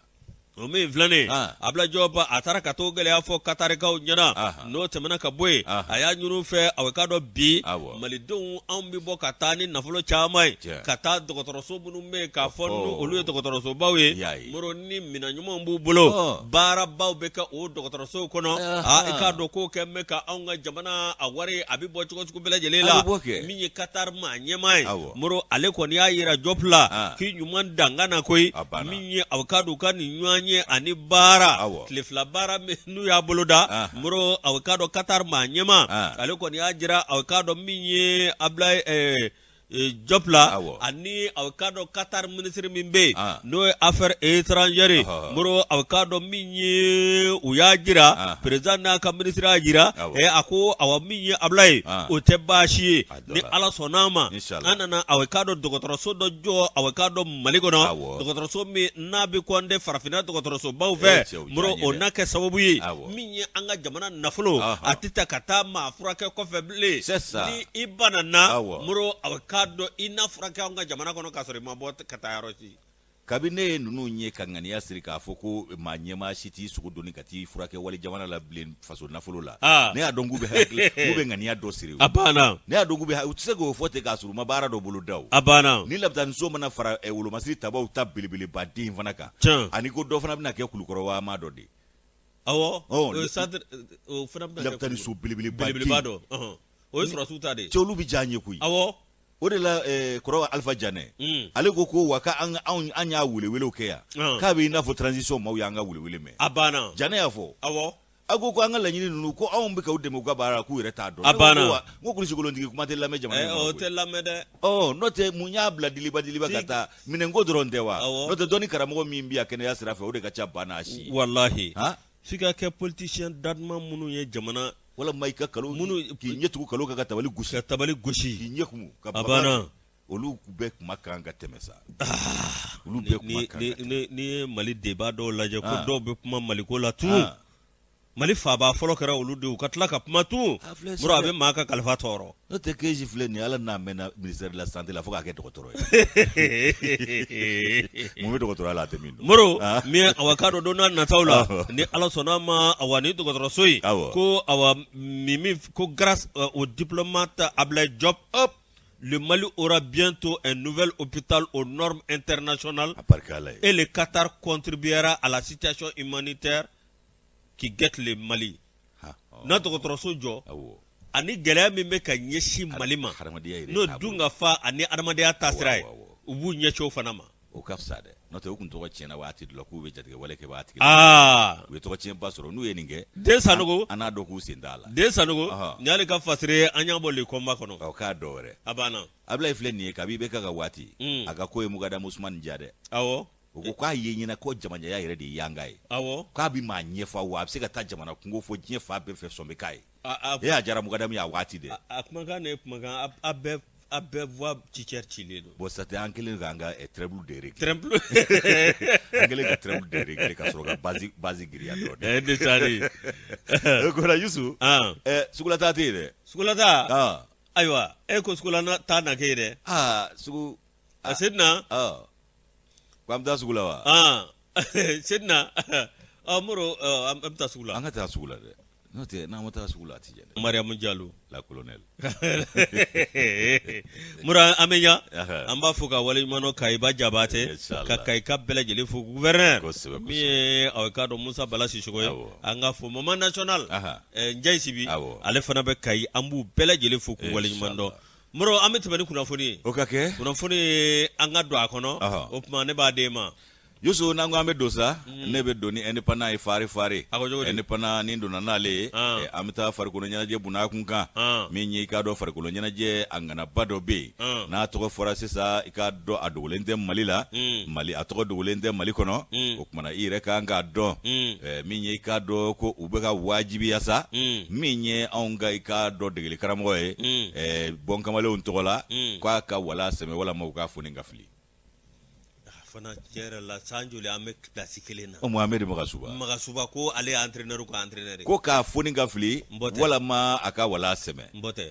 o min filɛ nin Ablaye Diop a taara ka t'o gɛlɛya fɔ Katarikaw ɲɛna n'o tɛmɛna ka bɔ yen a y'a ɲini u fɛ a k'a dɔn bi malidenw anw bɛ bɔ ka taa ni nafolo caman ye ka taa dɔgɔtɔrɔso minnu bɛ yen k'a fɔ olu ye dɔgɔtɔrɔsobaw ye Moro ni minɛn ɲumanw b'u bolo baarabaw bɛ kɛ o dɔgɔtɔrɔsow kɔnɔ i k'a dɔn k'o kɛ bɛ ka anw ka jamana a wari a bɛ bɔ cogo sugu bɛɛ lajɛlen la min ye Qatar maa ɲɛmaa ye Moro ale kɔni y'a jira Diop la k'i ɲuman danga na koyi min ye a k'a dɔn u ka nin ɲɔgɔn ye ani baara tile fila baara n'u y'a boloda Moro a k'a dɔn Qatar maa ɲɛmaa ale kɔni y'a jira a k'a dɔn min ye Ablaye Diop la ani a k'a dɔn Qatar minisiri min bɛ yen n'o ye affaires étrangères ye Moro a k'a dɔn min ye u y'a jira président n'a ka minisiri y'a jira a ko awa min ye Ablaye o tɛ baasi ye ni Ala sɔnna a ma an nana a k'a dɔn dɔgɔtɔrɔso dɔ jɔ a k'a dɔn Mali kɔnɔ dɔgɔtɔrɔso min n'a bɛ kɔnte farafinna dɔgɔtɔrɔsobaw fɛ Moro o na kɛ sababu ye min ye an ka jamana nafolo a tɛ ta ka taa maa furakɛ kɔfɛ bilen ni i banana Moro a k'a dɔn i na furakɛ an ka jamana kɔnɔ k'a sɔrɔ i ma bɔ ka taa yɔrɔ si. Kabi ne ye ninnu ye ka ŋaniya siri k'a fɔ ko maa ɲɛmaa si t'i sogo doni ka t'i furakɛ wali jamana la bilen faso nafolo la, ah. ne y'a dɔn k'u bɛ hakili k'u bɛ ŋaniya dɔ siri a banna ne y'a dɔn k'u bɛ u tɛ se k'o fɔ ten k'a sɔrɔ u ma baara dɔ bolo da o a banna ni lapitaniso mana fara wolomasiri tabaw ta belebeleba den fana kan ani ko dɔ fana bɛna kɛ Kulukɔrɔ wa ma dɔ de awɔ o centre o fana bɛna kɛ lapitaniso belebeleba belebeleba dɔ o ye sɔrɔdasiw ta de ye cɛ olu bɛ diya an ye koyi awɔ o de la kɔrɔ Alifa Janɛ ale ko ko wa k'an an y'a welewelew kɛ yan k'a bɛ i n'a fɔ transition maaw y'an ka welewele mɛn a banna Janɛ y'a fɔ awɔ a ko ko an ka laɲini ninnu ko anw bɛ k'u dɛmɛ u ka baara la k'u yɛrɛ t'a dɔn a banna n ko kulusikolontigi kuma tɛ lamɛn jamana in kɔnɔ o tɛ lamɛn dɛ ɔ n'o tɛ mun y'a bila diliba diliba ka taa minɛnko dɔrɔn tɛ wa n'o tɛ dɔnni karamɔgɔ min bɛ yan kɛnɛya sira fɛ o de ka ca ba n'a si walahi f'i ka kɛ politicien daduma minnu ye jamana walima i ka kalo minnu k'i ɲɛ tugu kalo kan ka tabali gosi ka tabali gosi k'i ɲɛ kumu ka a banna olu bɛɛ kuma kan ka tɛmɛ sa olu bɛɛ kuma kan ka tɛmɛ n'i ye Mali débat dɔw lajɛ ko dɔw bɛ kuma Maliko la tun Mali faaba fɔlɔ kɛra olu de u ka tila ka kuma tun Moro a bɛ maa ka kalifa tɔɔrɔ n'o tɛ Keji filɛ nin ala n'a mɛnna ministère de la santé la fo k'a kɛ dɔgɔtɔrɔ ye mun bɛ dɔgɔtɔrɔya la a tɛ min dɔn Moro min awa k'a dɔn don n'a nataw la ni Ala sɔnna ma awa ni dɔgɔtɔrɔso in ko awa min ko grâce au diplomate Ablaye Diop le Mali aura bientôt un nouvel hôpital aux normes internationales et le Qatar contribuera à la situation humanitaire qui guette le Mali n'a dɔgɔtɔrɔso jɔ ani gɛlɛya min bɛ ka ɲɛsin Mali ma n'o dunkafa ani adamadenya taasira ye u b'u ɲɛsin o fana ma o ka fisa dɛ n'o tɛ u tun tɔgɔ tiɲɛna waati dɔ la k'u bɛ jatigɛwale kɛ waati aa u ye tɔgɔ tiɲɛba sɔrɔ n'u ye nin kɛ den Sanogo an n'a dɔn k'u sen t'a la den Sanogo nin y'ale ka fasiri ye an y'a bɔ Le Combat kɔnɔ o k'a dɔ wɛrɛ a banna Ablaye filɛ nin ye kabi IBK ka waati a ka ko ye Mugadamu Usumani diya dɛ awɔ o ko k'a ye ɲɛna ko jamajanya yɛrɛ de ye yanga ye k'a bɛ maa ɲɛfɔ wa a bɛ se ka taa jamana kunko fɔ diɲɛ fan bɛɛ fɛ sɔn bɛ k'a ye e y'a diyara Mugadamu ye a waati dɛ a kumakan de ye kumakan a bɛɛ a bɛɛ voix cicɛri cilen don bon ça an kɛlen k'an ka treble de régler treble an kɛlen ka treble de régler ka sɔrɔ ka base girinya dɔɔnin ɛ de sari o ko la Yusu sugulataa tɛ yen dɛ sugulataa ayiwa e ko sugulataa na kɛ yen dɛ aa sugu a Sedina ko an bɛ taa sugu la wa Sedina Moro an bɛ taa sugu la an ka taa sugu la dɛ n'o tɛ n'an ma taa sugu la a tɛ diya dɛ Mariamu Jalo la colonel Moro an bɛ ɲa an b'a fo ka waleɲuman dɔn Kayiba Jabatɛ ka Kayika bɛɛ lajɛlen fo gouverneur min ye aw k'a dɔn Musa Bala Sisɔkɔ ye an ka fo Mama national Njayi Sibi ale fana bɛ Kayi an b'u bɛɛ lajɛlen fo k'u waleɲuman dɔn Moro an bɛ tɛmɛ ni kunnafoni ye o ka kɛ kunnafoni ye an ka don a kɔnɔ o tuma ne b'a d'e ma Yusu n'an ko an bɛ don sa ne bɛ don ni indépendant ye fari fari indépendant ni donna n'ale ye an bɛ taa farikolo ɲɛnajɛ bunda kun kan min ye i k'a dɔn farikolo ɲɛnajɛ a ŋanaba dɔ bɛ yen n'a tɔgɔ fɔra sisan i k'a dɔn a dogolen tɛ Mali la Mali a tɔgɔ dogolen tɛ Mali kɔnɔ o tuma na i yɛrɛ kan k'a dɔn min ye i k'a dɔn ko u bɛ ka wajibiya sa min ye anw ka i k'a dɔn degeli karamɔgɔ ye bɔn kamalenw tɔgɔ la k'a ka wala sɛmɛ walama u k'a foni ka fili fana tiɲɛ yɛrɛ la san joli an bɛ pilasi kelen na Mohamed Magasuba Magasuba ko ale ye entraîneur ka entraîneur ko k'a foni ka fili walama a ka wala sɛmɛ n bɔ tɛ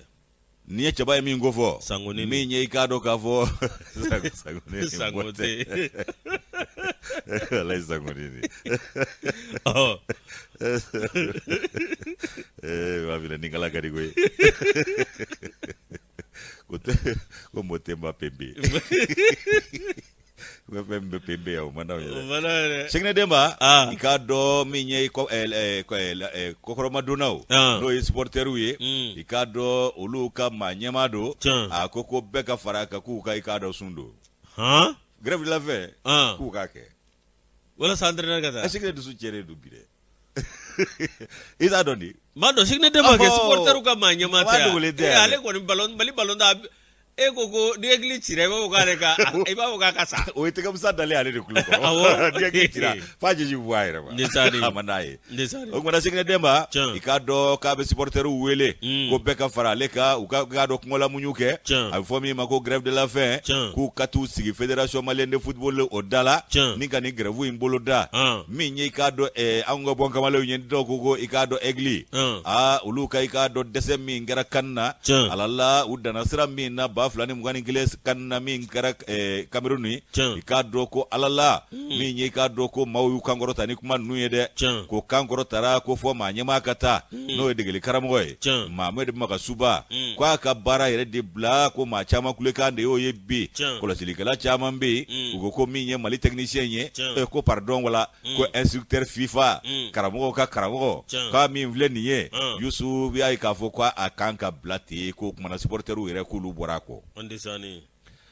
Nin ye cɛba ye min ko fɔ Sangoni min ye i k'a dɔn k'a fɔ Sango tɛ walayi Sangoni b'a filɛ ni kala ka di koyi ko Motemba Pembe U ka fɛn bɛ pembe yan o man d'anw ye dɛ. O man d'anw ye dɛ. Seginɛ Denba, Ah. i k'a dɔn min ye kɔ- ɛ, ɛ, kɔ- ɛ, la- ɛ, kɔkɔrɔmadonnaw Ah. n'o ye supporteriw ye Mm. i k'a dɔn olu ka maa ɲɛmaa don Tiɲɛ. a ko ko bɛɛ ka fara a kan k'u ka i k'a dɔn sun don Han? grève de la faim Ah. k'u k'a kɛ Walasa entraîneur ka taa. Seginɛ dusu cɛlen don bi dɛ i t'a dɔn di N b'a dɔn Seginɛ Denba kɛ Ɔhɔ. supporteriw ka maa ɲɛmaa tɛ Maa yan. dogolen tɛ Eh, yan ale dɛ. kɔni ballon Mali ballon tan e ko ko ni hakili cira i b'a fɔ k'ale ka i b'a fɔ k'a ka sa. O ye tɛgɛmusa dalen ale de tulo kɔrɔ Awɔ. ni hakili cira f'a jiji bɛ bɔ a yɛrɛ ma Ni sa de. a man d'a ye Ni sa de. o kumana Seginɛ Denba Tiɲɛ. i k'a dɔn k'a bɛ supporteriw wele Mm. ko bɛɛ ka fara ale kan u ka k'a dɔn kɔngɔlamuɲu kɛ Tiɲɛ. a bɛ fɔ min ma ko grève de la faim Tiɲɛ. k'u ka t'u sigi fédération malienne de football o da la Tiɲɛ. ni ka nin grève in bolo da Ah. min ye i k'a dɔn anw ka bɔn kamalenw ye dɔw ko ko i k'a dɔn aigle Ah. aa olu ka i k'a dɔn dɛsɛ min kɛra CAN na Tiɲɛ. alala u danna sira min na 2021 CAN na min kɛra Cameroun ye, i k'a dɔn ko Ala la min ye i k'a dɔn ko maaw y'u kan kɔrɔta ni kuma ninnu ye dɛ, ko kan kɔrɔtara ko fɔ maa ɲɛmaa ka taa, n'o ye degeli karamɔgɔ ye Mohamed Magasuba, k'a ka baara yɛrɛ de bila, ko maa caman kulekan de y'o ye bi, kɔlɔsilikɛla caman bɛ yen, u ko ko min ye Mali technicien ye, ko pardon wala ko instructeur FIFA karamɔgɔw ka karamɔgɔ k'a min filɛ nin ye Yusu y'a ye k'a fɔ ko a kan ka bila ten, ko kumana supporterw yɛrɛ k'olu bɔra a kɔ,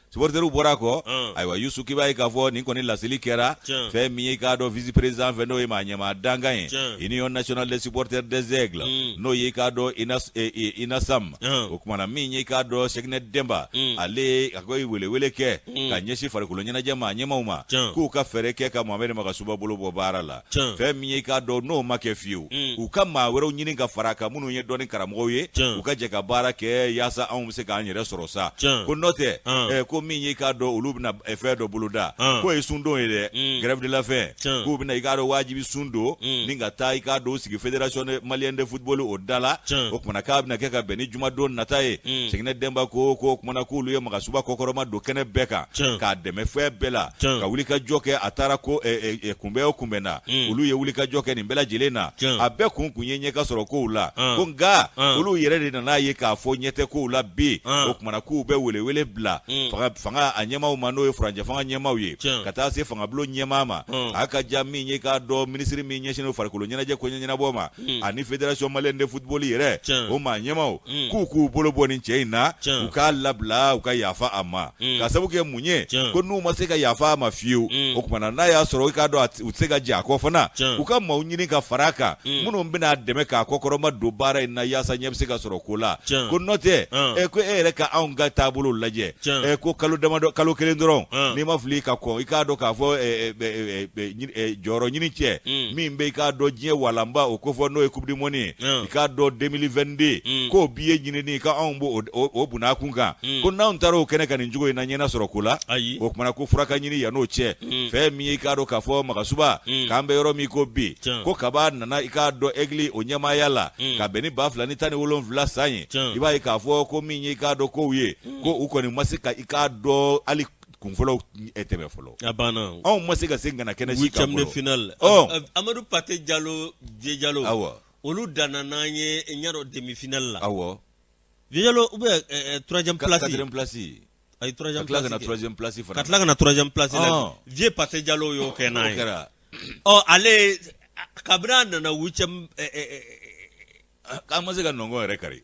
supporterw bɔra a kɔ. Ayiwa Yusu, k'i b'a ye k'a fɔ nin kɔni laseli kɛra fɛn min ye i k'a dɔn vice président fɛ, n'o ye maa ɲɛmaa dankan ye Union nationale des supporters des Aigles, n'o ye i k'a dɔn UNASAM. O kumana min ye i k'a dɔn Sɛkinɛ Denba, ale a ko ye welewele kɛ ka ɲɛsin farikolo ɲɛnajɛ maa ɲɛmaaw ma, k'u ka fɛɛrɛ kɛ ka Mohamed Magasuba bolo bɔ baara la. Fɛn min ye i k'a dɔn n'o ma kɛ fiyewu, u ka maa wɛrɛw ɲini ka fara a kan minnu ye dɔnni karamɔgɔw ye, u ka jɛ ka baara kɛ yaasa anw bɛ se k'an yɛrɛ sɔrɔ sa. Ko n'o tɛ, ko min ye i k'a dɔn olu bɛna fɛn dɔ boloda, k'o ye sundon ye dɛ, grève de la faim, k'u bɛna i k'a dɔn wajibi sun don ni ka taa i k'a dɔn sigi fédération malienne de football o da la. O kumana k'a bɛna kɛ ka bɛn ni jumadon nata ye. Sɛkinɛ Denba ko o kumana k'olu ye Magasuba kɔkɔrɔma don kɛnɛ bɛɛ kan, k'a dɛmɛ fɛn bɛɛ la, ka wulikajɔ kɛ. A taara ko kunbɛn o kunbɛn na, olu ye wulikajɔ kɛ nin bɛɛ lajɛlen na. A bɛɛ kun ye ɲɛ ka sɔrɔ kow la. Ko nka olu yɛrɛ de nana ye k'a fɔ ɲɛ tɛ kow la bi. O kumana k'u bɛ welewele bila fanga a ɲɛmaaw ma, n'o ye furancɛ fanga ɲɛmaaw ye, ka taa se fangabulon ɲɛmaa ma. A ka ja min ye k'a dɔn minisiri min ɲɛsinnen farikolo ɲɛnajɛ ko ɲɛnabɔ ma, ani fédération malienne de football yɛrɛ, o maa ɲɛmaaw, k'u k'u bolo bɔ nin cɛ in na, u k'a labila, u ka yafa a ma. Ka sabu kɛ mun ye? Ko n'u ma se ka yafa a ma fiyewu, o kumana n'a y'a sɔrɔ i k'a dɔn u tɛ se ka jɛ a kɔ fana, u ka maaw ɲini ka fara a kan minnu bɛna a dɛmɛ k'a kɔkɔrɔma don baara in na, yaasa ɲɛ bɛ se ka sɔrɔ ko la. Ko n'o tɛ, ko e yɛrɛ ka anw ka taabolo lajɛ, ko kalo damadɔ, kalo kelen dɔrɔn, n'i ma fili ka kɔn i k'a dɔn k'a fɔ jɔyɔrɔ ɲini cɛ min bɛ i k'a dɔn diɲɛ walanba o kofɔ, n'o ye coupe du monde ye, i k'a dɔn 2022, k'o billet ɲinini ka anw b'o o bunna kun kan, ko n'anw taara o kɛnɛ kan nin cogo in na, ɲɛna sɔrɔ ko la. O kumana ko fura ka ɲini yan n'o cɛ. Fɛn min ye i k'a dɔn k'a fɔ Magasuba, k'an bɛ yɔrɔ min ko bi, ko kaba nana i k'a dɔn Aigle o ɲɛmaaya la ka bɛn ni 2017 san ye, i b'a ye k'a fɔ ko min ye i k'a dɔn kow ye, ko u kɔni ma se ka i k'a dɔn hali kun fɔlɔ tɛmɛ fɔlɔ. A banna. Anw ma se ka se ŋana kɛnɛ si kan fɔlɔ. Huitième de finale. Amadu Pate Jalo, Vieux Jalo. Awɔ. Olu danna n'an ye n y'a dɔn demi finale la. Awɔ. Vieux Jalo ou bien troisième place. Quatrième place. Ayi, troisième place. Ka tila ka na troisième place fana. Ka tila ka na troisième place la. Vieux Pate Jalo y'o kɛ n'an ye. O kɛra. Ɔ ale kabini a nana huitième. K'an ma se ka nɔngɔn yɛrɛ kari.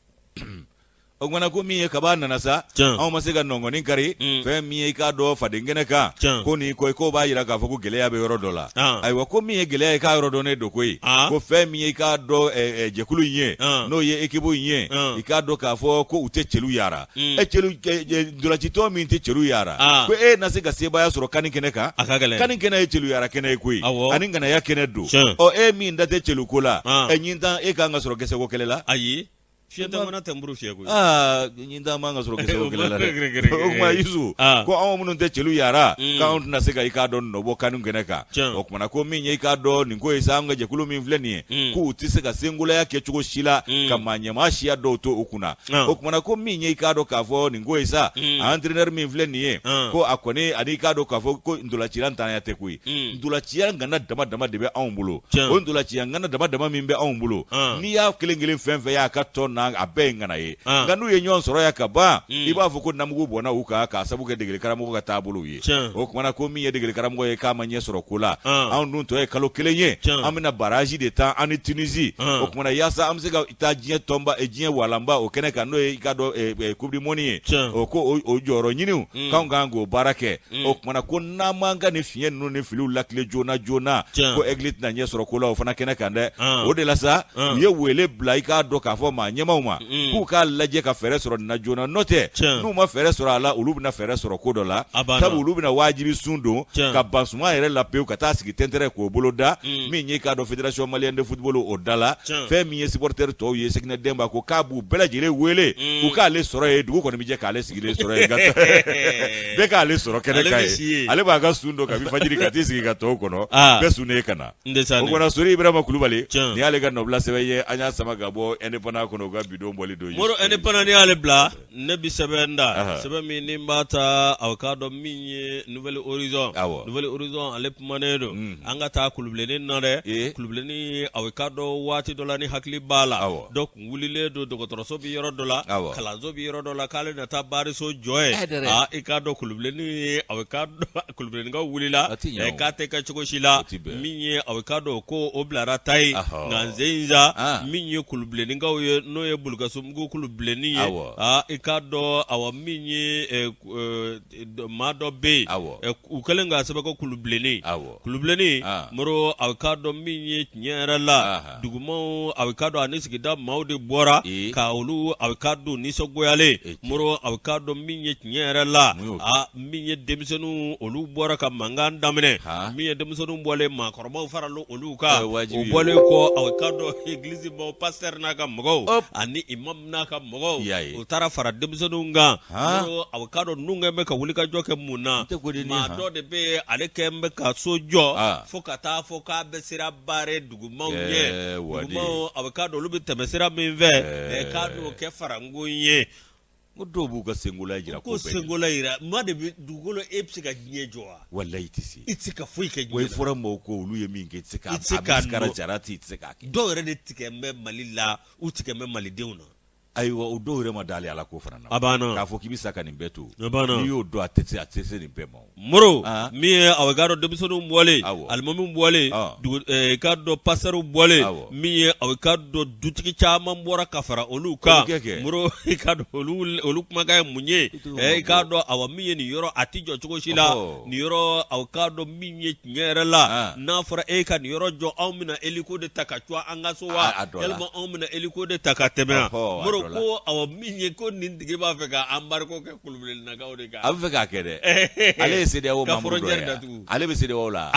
O kumana ko min ye kaba nana sa, anw ma se ka nɔngɔnni kari. Fɛn min ye i k'a dɔn faden kɛnɛ kan, ko nin ko ko b'a jira k'a fɔ ko gɛlɛya bɛ yɔrɔ dɔ la. Ayiwa, ko min ye gɛlɛya ye k'a yɔrɔ dɔnnen don koyi. Ko fɛn min ye i k'a dɔn jɛkulu in ye, n'o ye équipe in ye, i k'a dɔn k'a fɔ ko u tɛ celu yara. E celu ntolacitɔn min tɛ celu yara, ko e na se ka sebaaya sɔrɔ CAN kɛnɛ kan? CAN kɛnɛ ye celu yara kɛnɛ ye koyi, ani ŋanaya kɛnɛ don. Ɔ e min da tɛ celu ko la, ɛ ɲintan e kan ka sɔrɔ gɛsɛko kɛlɛ la? Ayi. Fiyɛtɔ mana tɛ nburu fiyɛ koyi. Aa ɲintan man ka sɔrɔ gɛsɛko kɛlɛ la dɛ. O tuma Yusu, ko anw minnu tɛ celu yara, k'anw tɛna se ka i k'a dɔn nɔbɔ CAN kɛnɛ kan. O kumana ko min ye i k'a dɔn nin ko ye sa, an ka jɛkulu min filɛ nin ye, k'u tɛ se ka senkolaya kɛ cogo si la ka maa ɲɛmaa siya dɔw to u kunna. O kumana ko min ye i k'a dɔn k'a fɔ nin ko ye sa, entraîneur min filɛ nin ye, ko a kɔni ani i k'a dɔn k'a fɔ ko ntolacila ntanya tɛ koyi. Ntolaciya ŋana dama dama de bɛ anw bolo. O ntolaciya ŋana dama dama min bɛ anw bolo, n'i y'a kelen kelen fɛn fɛn y'a ka tɔn na, a bɛɛ ye ŋana ye. Nka n'u ye ɲɔgɔn sɔrɔ yan ka ban, i b'a fɔ ko namugu bɔnna u kan k'a sabu kɛ degeli karamɔgɔ ka taabolow ye. O kumana ko min ye degeli karamɔgɔ ye, k'a ma ɲɛ sɔrɔ ko la. Anw dun tɔ ye kalo kelen ye, an bɛna barrage de tan an ni Tunisie. O kumana yaasa an bɛ se ka taa diɲɛ tɔnba, diɲɛ walanba o kɛnɛ kan, n'o ye i k'a dɔn coupe du monde ye, o ko o jɔyɔrɔ ɲini, k'anw kan k'o baara kɛ. O kumana ko n'an m'an ka nin fiɲɛ ninnu ni filiw latilen joona joona, ko Aigle tɛna ɲɛ sɔrɔ ko la o fana kɛnɛ kan dɛ. O de la sa, u ye wele bila i k'a dɔn k'a fɔ maa ɲɛmaaw ma, k'u k'a lajɛ ka fɛɛrɛ sɔrɔ nin na joona, n'o tɛ n'u ma fɛɛrɛ sɔrɔ a la, olu bɛna fɛɛrɛ sɔrɔ ko dɔ la, sabu olu bɛna wajibi sun don ka ban suman yɛrɛ la pewu, ka taa sigi tɛntɛrɛ k'o bolo da min ye k'a dɔn fédération malienne de football o da la. Fɛn min ye supporter tɔw ye, Sɛkinɛ Denba ko k'a b'u bɛɛ lajɛlen wele u k'ale sɔrɔ yen. Dugu kɔni bɛ jɛ k'ale sigilen sɔrɔ yen, bɛɛ k'ale sɔrɔ kɛnɛ kan yen. Ale b'a ka sun don kabi fajiri ka t'i sigi ka tɔw kɔnɔ, bɛɛ sunnen ka na. O kumana Sori Ibrahima Kulubali, nin y'ale ka nɔbila sɛbɛn ye, an y'a sama ka bɔ Indépendant kɔnɔ. ka bidon bɔli don. Moro indépendant n'i y'ale bila ne bi sɛbɛn da sɛbɛn min ni n b'a ta aw k'a dɔn min ye Nouvel Horizon Nouvel Horizon ale kumanen don mm. an ka taa kulubilenni na dɛ kulubilenni aw k'a dɔn waati dɔ la ni hakili b'a la dɔ kun wulilen don dɔgɔtɔrɔso bɛ yɔrɔ dɔ la kalanso bɛ yɔrɔ dɔ la k'ale na taa baariso jɔ yen aa i k'a dɔn kulubilenni aw k'a dɔn kulubilenninkaw wulila k'a tɛ kɛ cogo si la min ye aw k'a dɔn ko o bilara ta ye nka n sen in sa min ye kulubilenninkaw ye n'o ye Bulukasunbugu kulubilenni ye aa i k'a dɔn awa min ye maa dɔ bɛ yen u kɛlen k'a sɛbɛn ko kulubilenni kulubilenni moro aw k'a dɔn min ye tiɲɛ yɛrɛ la dugumaw aw k'a dɔn ani sigida maaw de bɔra ka olu aw k'a dɔn nisɔngoyalen moro aw k'a dɔn min ye tiɲɛ yɛrɛ la a min ye denmisɛnninw olu bɔra ka mankan daminɛ min ye denmisɛnninw bɔlen maakɔrɔbaw farala olu kan o bɔlen kɔ aw k'a dɔn egilizi maaw pasitɛri n'a ka mɔgɔw ani imam n'a ka mɔgɔw u taara fara denmisɛnninw kan aw k'a dɔn ninnu kɛlen bɛ ka wulikajɔ kɛ mun na maa dɔ de bɛ yen ale kɛlen bɛ ka so jɔ fo ka taa fɔ k'a bɛ sira bare dugumaw ɲɛ dugumaw aw k'a dɔn olu bɛ tɛmɛ sira min fɛ k'a n'o kɛ farankun ye ko dɔw b'u ka senkola jira ko senkola jira maa de bɛ dugukolo e bɛ se ka diɲɛ jɔ wa walayi i tɛ se i tɛ se ka foyi kɛ diɲɛ wa i fɔra maaw ko olu ye min kɛ i tɛ se k'a i tɛ se k'a jarati i tɛ se k'a kɛ dɔw yɛrɛ de tigɛ bɛ Mali la u tigɛ bɛ malidenw na ayiwa o dɔw yɛrɛ ma d'ale ala ko fana na a banna k'a fɔ k'i bɛ sa ka nin bɛɛ to a banna n'i y'o dɔn a tɛ se a tɛ se nin bɛɛ ma moro min ye aw k'a dɔn denmisɛnninw bɔlen alimamiw bɔlen i k'a dɔn pasitɛriw bɔlen min ye aw k'a dɔn dutigi caman bɔra ka fara olu kan moro i k'a dɔn olu kumakan ye mun ye i k'a dɔn awa min ye nin yɔrɔ a tɛ jɔ cogo si la nin yɔrɔ aw k'a dɔn min ye tiɲɛ yɛrɛ la n'a fɔra e ka nin yɔrɔ jɔ anw bɛna hélico de ta ka cun an ka so wa yalima anw bɛna hélico de ta ka tɛmɛ moro ko awa min ye ko nin tigi b'a fɛ ka embargo kɛ kulubilennakaw de kan a bɛ fɛ k'a kɛ dɛ ale ye CEDEAO membre dɔ ye ale bɛ CEDEAO la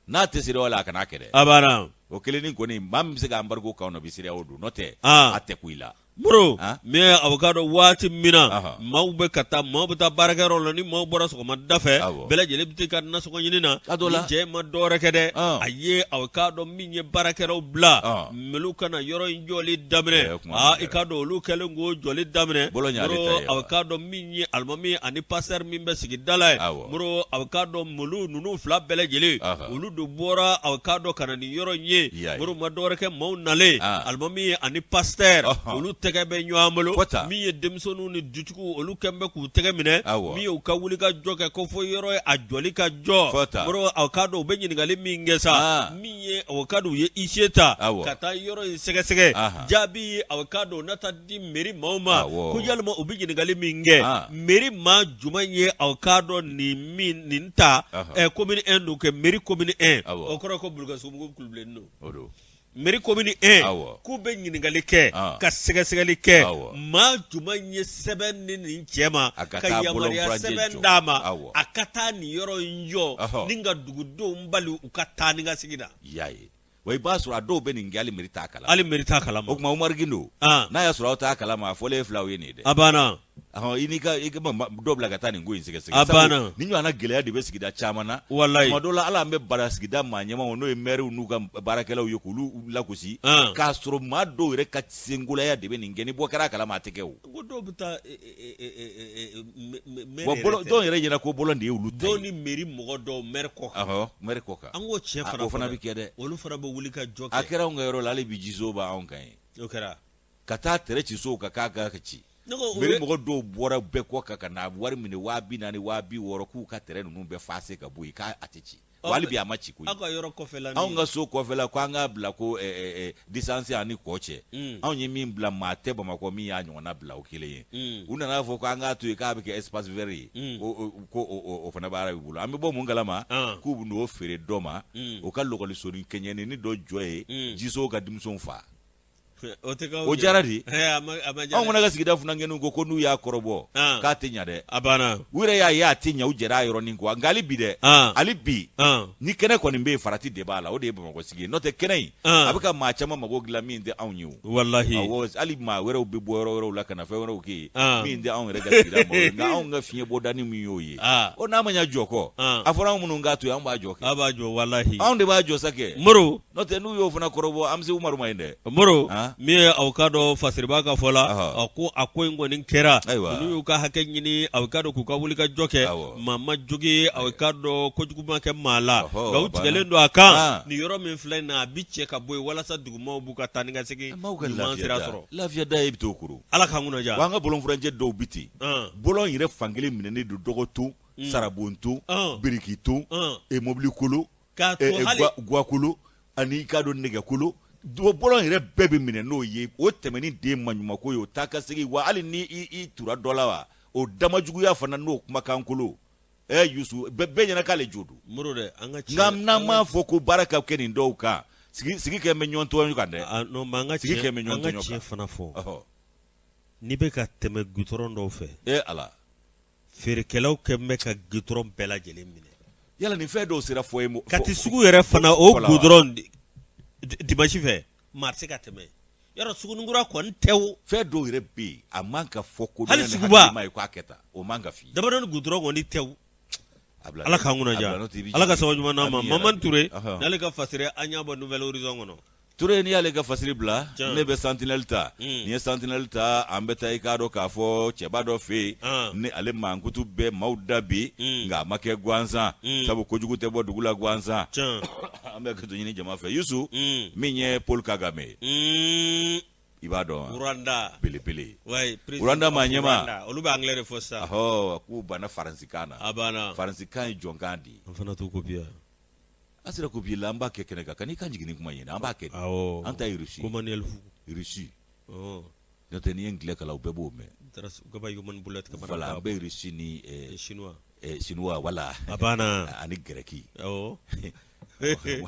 n'a tɛ CEDEAO la a kan'a kɛ dɛ a banna o kelennin kɔni maa min bɛ se ka embargo k'anw na bi CEDEAO don n'o tɛ a tɛ ku i la Moro min ye aw k'a dɔn waati min na maaw bɛ ka taa maaw bɛ taa baarakɛyɔrɔ la ni maaw bɔra sɔgɔmada fɛ bɛɛ lajɛlen bɛ taa ka nasɔngɔ ɲini na ni cɛ ma dɔwɛrɛ kɛ dɛ a ye aw k'a dɔn min ye baarakɛlaw bila melu ka na yɔrɔ in jɔli daminɛ aa i k'a dɔn olu kɛlen k'o jɔli daminɛ aw k'a dɔn min ye alimami ani pasitɛri min bɛ sigida la yen moro aw k'a dɔn melu ninnu fila bɛɛ lajɛlen olu de bɔra aw k'a dɔn ka na nin yɔrɔ in ye moro ma dɔwɛrɛ kɛ maaw nalen alimami ani pasitɛri olu tɛgɛ bɛ ɲɔgɔn bolo min ye denmisɛnninw ni dutigiw olu kɛlen bɛ k'u tɛgɛ minɛ min ye u ka wuli ka jɔ kɛ ko fo yɔrɔ a jɔli ka jɔ moro aw k'a dɔn u bɛ ɲininkali min kɛ sa min ye aw k'a dɔn u ye huissier ta ka taa yɔrɔ in sɛgɛsɛgɛ jaabi aw k'a dɔn n'a taa di mairie maaw ma ko yalima u bɛ ɲininkali min kɛ mairie maa jumɛn ye aw k'a dɔn nin min nin ta commune 1 don kɛ mairie commune 1 o kɔrɔ ko Bulukasunbugu kulubilenni don mairie commune 1 k'u bɛ ɲininkali kɛ ka sɛgɛsɛgɛli kɛ maa jumɛn ye sɛbɛn di nin cɛ ma ka yamaruya sɛbɛn d'a ma a ka taa nin yɔrɔ in jɔ ni ka dugudenw bali u ka taa ni ka segin na wa i b'a sɔrɔ a dɔw bɛ nin kɛ hali mairie t'a kalama hali mairie t'a kalama o tuma Umaru Gindo n'a y'a sɔrɔ aw t'a kalama a fɔlen ye filaw ye nin ye dɛ a banna i n'i ka i ka dɔ bila ka taa nin ko in sɛgɛsɛgɛ a banna nin ɲɔgɔnna gɛlɛya de bɛ sigida caman na walayi tuma dɔw la hali an bɛ bara sigida maa ɲɛmaaw n'o ye mɛriw n'u ka baarakɛlaw ye k'olu lagosi k'a sɔrɔ maa dɔw yɛrɛ ka senkolaya de bɛ nin kɛ ni bɔ kɛra a kalama a tɛ kɛ o ko dɔw bɛ taa wa dɔw yɛrɛ ɲɛna ko bɔlɔn de ye olu ta ye dɔw ni mairie mɔgɔ dɔw maire kɔ kan awɔ maire kɔ kan an k'o tiɲɛ fana o fana bɛ kɛ dɛ olu fana bɛ wuli ka jɔ kɛ a kɛra anw ka yɔrɔ la hali bi jiso b'anw kan yen o kɛra ka taa tɛrɛ ci sow kan k'a ka ci mairie mɔgɔ dɔw bɔra bɛɛ kɔ kan ka na wari minɛ 40,000 60,000 k'u ka tɛrɛ ninnu bɛɛ fase ka bɔ yen k'a tɛ ci wa hali bi a ma ci koyi aw ka yɔrɔ kɔfɛla anw ka so kɔfɛla ko an k'a bila ko distance ani kɔ cɛ anw ye min bila maa tɛ Bamakɔ min y'a ɲɔgɔnna bila o kelen ye u nana fɔ ko an k'a to yen k'a bɛ kɛ espace vert ye ko o fana baara b'i bolo an bɛ bɔ mun kalama k'u bɛ n'o feere dɔ ma o ka lɔgɔlisonin kɛɲɛni dɔ jɔ yen jiso ka denmisɛnw faa O diyara di anw fana ka sigida funankɛninw ko ko n'u y'a kɔrɔbɔ k'a tɛ ɲɛ dɛ a banna u yɛrɛ y'a ye a tɛ ɲɛ u jɛra a yɔrɔnin kɔ nka hali bi dɛ hali bi ni kɛnɛ kɔni bɛ yen farati de b'a la o de ye Bamakɔ sigi ye n'o tɛ kɛnɛ in a bɛ ka maa caman mago dilan min tɛ anw ye o walahi awɔ hali maa wɛrɛw bɛ bɔ yɔrɔ wɛrɛw la ka na fɛn wɛrɛw kɛ yen min tɛ anw yɛrɛ ka sigida mɔgɔw ye nka anw ka fiɲɛbɔdanin min y'o ye o n'a ma ɲɛ jɔ kɔ a fɔra anw minnu k'a to yen anw b'a jɔ kɛ a b'a jɔ walahi anw de b'a jɔ sa kɛ Moro n'o tɛ n'u y'o fana kɔrɔbɔ an bɛ se Umaru ma yen dɛ Moro banna Min ye aw k'a dɔn fasiriba ka fɔ la a ko a ko in kɔni kɛra n'u y'u ka hakɛ ɲini aw k'a dɔn k'u ka wuli ka jɔ kɛ maa ma jogin aw k'a dɔn kojugu ma kɛ maa la nka u tigɛlen don a kan nin yɔrɔ min filɛ in na a bɛ cɛ ka bɔ yen walasa dugumaw b'u ka taa ni ka segin ɲuman sira sɔrɔ lafiya da e bɛ t'o kuru ala k'an kunna diya an ka bɔlɔn furancɛ dɔw bɛ ten bɔlɔn yɛrɛ fan kelen minɛnen don dɔgɔ ton sarabon ton biriki ton mobili kolo gakolo ani i k'a dɔn nɛgɛkolo bɔlɔn yɛrɛ bɛɛ bɛ minɛ n'o ye o tɛmɛni de maɲumanko ye o taa ka segin wa hali ni i tura dɔ la wa o dama juguya fana n'o kumakan kolo ɛ Yusu bɛɛ ɲɛna k'ale jo don Moro dɛ an ka nka n'an m'a fɔ ko baara ka kɛ nin dɔw kan sigi kɛ bɛ ɲɔgɔn tɔɲɔ kan dɛ non mais an ka sigi kɛ bɛ ɲɔgɔn tɔɲɔ kan fana fɔ n'i bɛ ka tɛmɛ gudɔrɔn dɔw fɛ e Ala feerekɛlaw kɛ bɛ ka gudɔrɔn bɛɛ lajɛlen minɛ yala nin fɛn dɔw sera fɔ ye Kati sugu yɛrɛ fana o gudɔrɔn dimanche fɛ maa tɛ se ka tɛmɛ yɔrɔ suguninkura kɔni tɛ o fɛn dɔw yɛrɛ bɛ yen a man ka fɔ ko hali suguba ye k'a kɛ tan o man ka f'i ye Dabadɔni gudɔrɔn kɔni tɛ o ala k'an kunna diya ala ka sababu ɲuman d'an ma Mamani Ture n'ale ka fasiri an y'a bɔ Nouvel Horizon kɔnɔ Ture n'i y'ale ka fasiri bila ne bɛ Sentinelle ta n'i ye Sentinelle ta an bɛ taa i k'a dɔn k'a fɔ cɛba dɔ fɛ yen ni ale mankutu bɛ maaw da bi nka a ma kɛ gansan sabu kojugu tɛ bɔ dugu la gansan an bɛ hakɛto ɲini jama fɛ Yusu min ye Paul Kagame ye i b'a dɔn Rwanda belebele Rwanda maa ɲɛmaa olu bɛ anglais de fɔ sisan k'u banna faransikan na a banna faransikan ye jɔnkan de ye an fana t'o copier An sera copier la an b'a kɛ kɛnɛ kan kan'i kan jigin ni kuma ye an b'a kɛ an ta Russie Russie n'o tɛ n'i ye anglais kalan u bɛɛ b'o mɛn voilà an bɛ Russie ni chinois voilà a banna ani gɛrɛki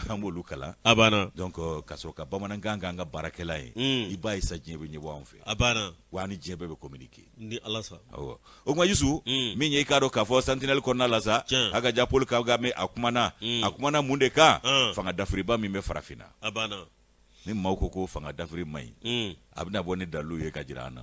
an b'olu kalan a banna donc ka sɔrɔ ka bamanankan k'an ka baarakɛlan ye i b'a ye sa diɲɛ bɛ ɲɛbɔ an fɛ a banna wa ni diɲɛ bɛɛ bɛ communiquer ni Ala sɔnna awɔ o tuma Yusu min ye i k'a dɔn k'a fɔ Sentinelle kɔnɔna la sa a ka ja Paul Kagame a kumana a kumana mun de kan fanga dafiriba min bɛ farafinna a banna ni maaw ko ko fanga dafiri man ɲi a bɛna bɔ ni dalilu ye ka jira an na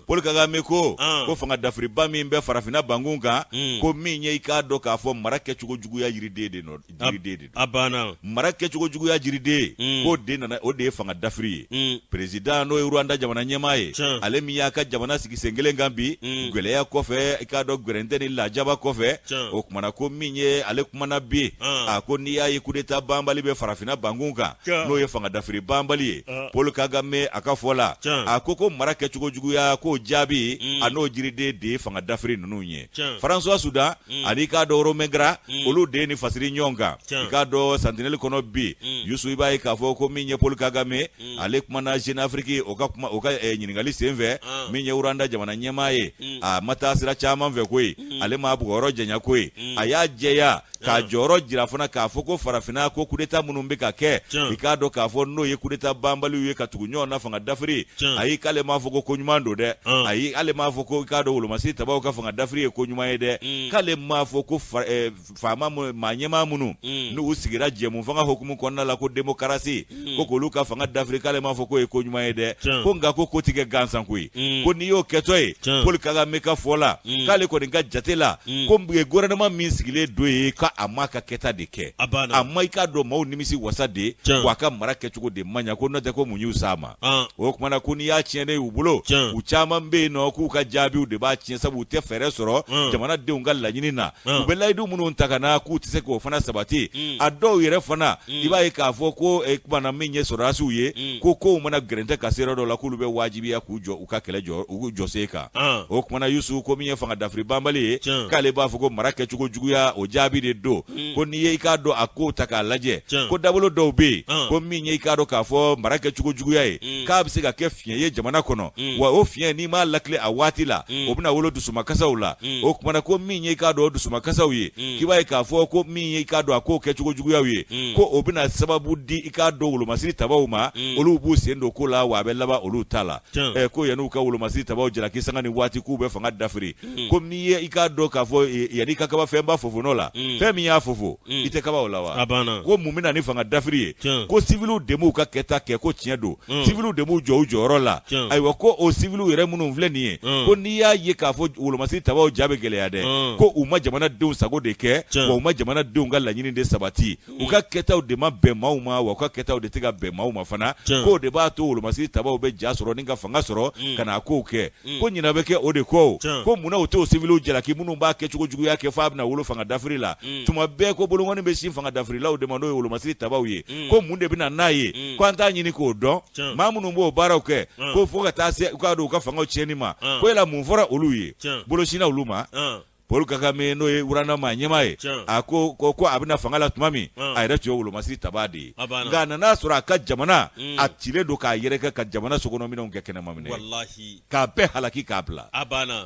Paul Kagame ko ko fanga dafiriba min bɛ farafinna bankun kan ko min ye i k'a dɔn k'a fɔ mara kɛcogo juguya jiriden de jiriden de a banna mara kɛcogo juguya jiriden k'o de nana o de ye fanga dafiri ye président n'o ye Rwanda jamana ɲɛmaa ye ale min y'a ka jamana sigi sen kelen kan bi gɛlɛya kɔfɛ i k'a dɔn gɛrɛntɛ ni lajaba kɔfɛ o kumana ko min ye ale kumana bi a ko n'i y'a ye coup d'état banbali bɛ farafinna bankun kan n'o ye fanga dafiri banbali ye Paul Kagame a ka fɔ la a ko mara kɛcogo juguya k'o jaabi a n'o jiriden de ye fanga dafiri ninnu ye François Soudan ani i k'a dɔn Romain Gras olu de ye nin fasiri ɲɔgɔn kan i k'a dɔn Sentinelle kɔnɔ bi Yusu i b'a ye k'a fɔ ko min ye Paul Kagame ale kumana Jeune Afrique o ka kuma o ka ɲininkali senfɛ min ye Rwanda jamana ɲɛmaa ye a ma taa sira caman fɛ koyi ale m'a bugɔyɔrɔ janya koyi a y'a jɛya k'a jɔyɔrɔ jira fana k'a fɔ ko farafinna ko coup d'état minnu bɛ ka kɛ i k'a dɔn k'a fɔ n'o ye coup d'état banbaliw ye ka tugu ɲɔgɔn na fanga dafiri ayi k'ale m'a fɔ ko ko ɲuman don dɛ ayi ale m'a fɔ ko i k'a dɔn wolomasiri tabaw ka fanga dafiri ye ko ɲuman ye dɛ k'ale m'a fɔ ko faama maa ɲɛmaa minnu n'u sigira jɛmu fanga hukumu kɔnɔna la ko demokarasi ko k'olu ka fanga dafiri k'ale m'a fɔ k'o ye ko ɲuman ye dɛ ko nka ko ko tɛ kɛ gansan koyi ko n'i y'o kɛtɔ ye Paul Kagame ka fɔ la k'ale kɔni ka jate la ko gouvernement min sigilen don yen k'a m'a ka kɛta de kɛ a ma i k'a dɔn maaw nimisi wasa de wa a ka mara kɛcogo de man ɲa ko n'o tɛ ko mun y'u s'a ma o tuma na ko n'i y'a tiɲɛnen y'u bolo u caman bɛ yen nɔ k'u ka jaabiw de b'a tiɲɛ sabu u tɛ fɛɛrɛ sɔrɔ jamanadenw ka laɲini na u bɛ layidu minnu ta ka na k'u tɛ se k'o fana sabati a dɔw yɛrɛ fana i b'a ye k'a fɔ ko kuma na min ye sɔrɔdasiw ye ko kow mana gɛrɛntɛ ka se yɔrɔ dɔ la k'olu bɛ wajibiya k'u jɔ u ka kɛlɛ jɔ u jɔsen kan o tuma na Yusu ko min ye fanga dafiri banbali ye k'ale b'a fɔ ko mara kɛcogo juguya o jaabi de don ko n'i ye i k'a dɔn a kow ta k'a lajɛ ko dabolo dɔw bɛ yen ko min ye i k'a dɔn k'a fɔ mara kɛcogo juguya ye k'a bɛ se ka kɛ fiɲɛ ye jamana kɔnɔ wa o fiɲɛ n'i m'a latilen a waati la o bɛna wolo dusumakasaw la o tuma na ko min ye i k'a dɔn o dusumakasaw ye k'i b'a ye k'a fɔ ko min ye i k'a dɔn a kow kɛcogo juguyaw ye ko o bɛna sababu di i k'a dɔn wolomasiri tabaw ma olu b'u sen don ko la wa a bɛ laban olu ta la ko yan'u ka wolomasiri tabaw jalaki sanga ni waati k'u bɛ fanga dafiri ko n'i ye i k'a dɔn k'a fɔ yanni ka kaba fɛnba fofonɔ la fɛn Fɛn min y'a fofo, i tɛ kaba o la wa? A banna. Ko mun bɛ na ni fanga dafiri ye? Ko siviliw de m'u ka kɛta kɛ, ko tiɲɛ don, siviliw de m'u jɔ u jɔyɔrɔ la. Ayiwa, ko o siviliw yɛrɛ minnu filɛ nin ye, ko n'i y'a ye k'a fɔ wolomasiri tabaw ja bɛ gɛlɛya dɛ, ko u ma jamanadenw sago de kɛ, wa u ma jamanadenw ka laɲini de sabati. U ka kɛtaw de ma bɛn maaw ma, wa u ka kɛtaw de tɛ ka bɛn maaw ma fana, k'o de b'a to wolomasiri tabaw bɛ ja sɔrɔ ni ka fanga sɔrɔ ka na kow kɛ. Ko ɲinɛ bɛ kɛ o de kɔ. Ko munna u t'o siviliw jalaki minnu b'a kɛcogo juguya kɛ f'a bɛna wolo fanga dafiri la? Tuma bɛɛ ko bolonkɔni bɛ sin fanga dafirilaw de ma, n'o ye wolomasiri tabaw ye. Ko mun de bɛ na n'a ye? Ko an t'a ɲini k'o dɔn, maa minnu b'o baaraw kɛ, ko fo ka taa se u k'a dɔn u ka fangaw tiɲɛni ma, ko yala mun fɔra olu ye? Bolo sinna olu ma. Paul Kagame, n'o ye Rwanda maa ɲɛmaa ye, a ko ko a bɛ na fanga la tuma min, a yɛrɛ tun ye wolomasiri tabaa de ye, nka a nana sɔrɔ a ka jamana a cilen don k'a yɛrɛkɛ ka jamana sokɔnɔminɛnw kɛ kɛnɛmaminɛ, k'a bɛɛ halaki k'a bila.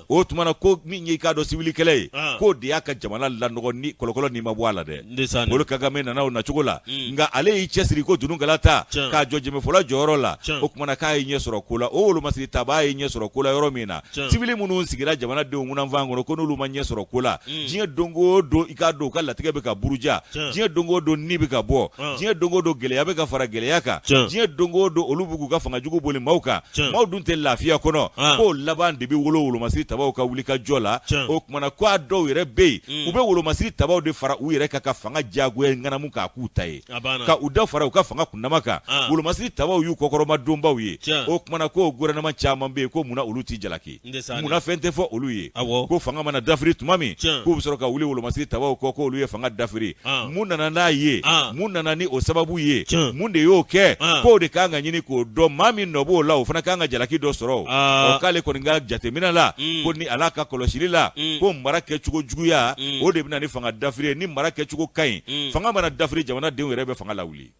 O tuma na, ko min ye i k'a dɔn siwili kɛlɛ ye, k'o de y'a ka jamana lanɔgɔ ni kɔlɔkɔlɔ ni ma bɔ a la dɛ. Paul Kagame nana o nacogo la, nka ale y'i cɛsiri ko dununkala ta k'a jɔ jɛmɛfɔla jɔyɔrɔ la. O tuma na k'a ye ɲɛ sɔrɔ ko la, o wolomasiri tabaa ye ɲɛ sɔrɔ ko la yɔrɔ min na, Sivili minnu sigira jamanadenw ŋunanfan kɔnɔ, ko n'olu ma ɲɛ sɔrɔ ko la, diɲɛ don o don, i k'a dɔn u ka latigɛ bɛ ka buruja, diɲɛ don o don ni bɛ ka bɔ, diɲɛ don o don gɛlɛya bɛ ka fara gɛlɛya kan, diɲɛ don o don olu bɛ k'u ka fanga jugu boli maaw kan, maaw dun tɛ lafiya kɔnɔ, k'o laban de bɛ wolo wolomasiri tabaw ka wuli ka jɔ la. O tuma na ko a dɔw yɛrɛ bɛ yen, u bɛ wolomasiri tabaw de fara u yɛrɛ kan ka fanga diyagoya ŋanamu k'a k'u ta ye, ka u da fara u ka fanga kundama kan. Wolomasiri tabaw y'u kɔkɔrɔmadonbaw ye. O tuma na ko gouvernement caman bɛ yen, ko munna olu tɛ jalaki? Munna fɛn tɛ fɔ olu ye? Ko fanga mana dafiri tuma min, k'u bɛ sɔrɔ ka wuli wolomasiri tabaw kɔ k'olu ye fanga dafiri. Mun nana n'a ye? Mun nana ni o sababu ye? Mun de y'o kɛ? K'o de kan ka ɲini k'o dɔn. Maa min nɔ b'o la, o fana kan ka jalaki dɔ sɔrɔ. Ɔ, k'ale kɔni ka jateminɛ la, ko ni a n'a ka kɔlɔsili la, ko mara kɛcogo juguya, o de bɛ na ni fanga dafiri ye. Ni mara kɛcogo ka ɲi, fanga mana dafiri, jamanadenw yɛrɛ bɛ fanga lawuli.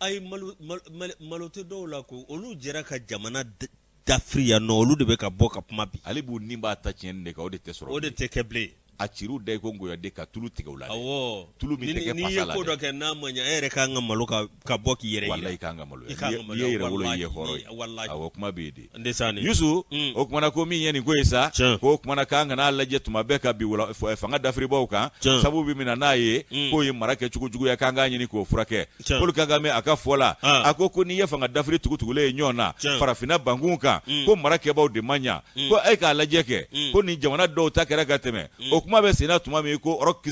Ayi, malo tɛ dɔw la ko olu jɛra ka jamana dafiri yan nɔ, olu de bɛ ka bɔ ka kuma bi. Ale b'u ni b'a ta tiɲɛni de kan, o de tɛ sɔrɔ, o de tɛ kɛ bilen. A cir'u da i ko nkɔyɔden ka tulu tigɛ u la. Awɔ, tulu min tɛ kɛ pasa la. N'i ye ko dɔ kɛ n'a ma ɲɛ, e yɛrɛ ka kan ka malo ka bɔ k'i yɛrɛ jira. Walahi, i ka kan ka maloya. N'i ye yɛrɛwolo, i ye hɔrɔn ye. Walahi. Awɔ, kuma bɛ yen de. Ndesanni. Yusu, o kumana ko min ye nin ko ye sa, k'o kumana k'an kana lajɛ tuma bɛɛ ka bin fanga dafiribaw kan, sabu bɛ min na n'a ye, k'o ye mara kɛcogo juguya, k'an k'a ɲini k'o furakɛ. Paul Kagame a ka fɔ la, a ko ko n'i ye fanga dafiri tugutugulen ye ɲɔgɔn na farafinna bankun kan, ko mara kɛbaw de ma ɲa. Ko e k'a lajɛ kɛ, ko nin jamana dɔw ta kɛra ka tɛmɛ. O kuma bɛ senna tuma min ko Roch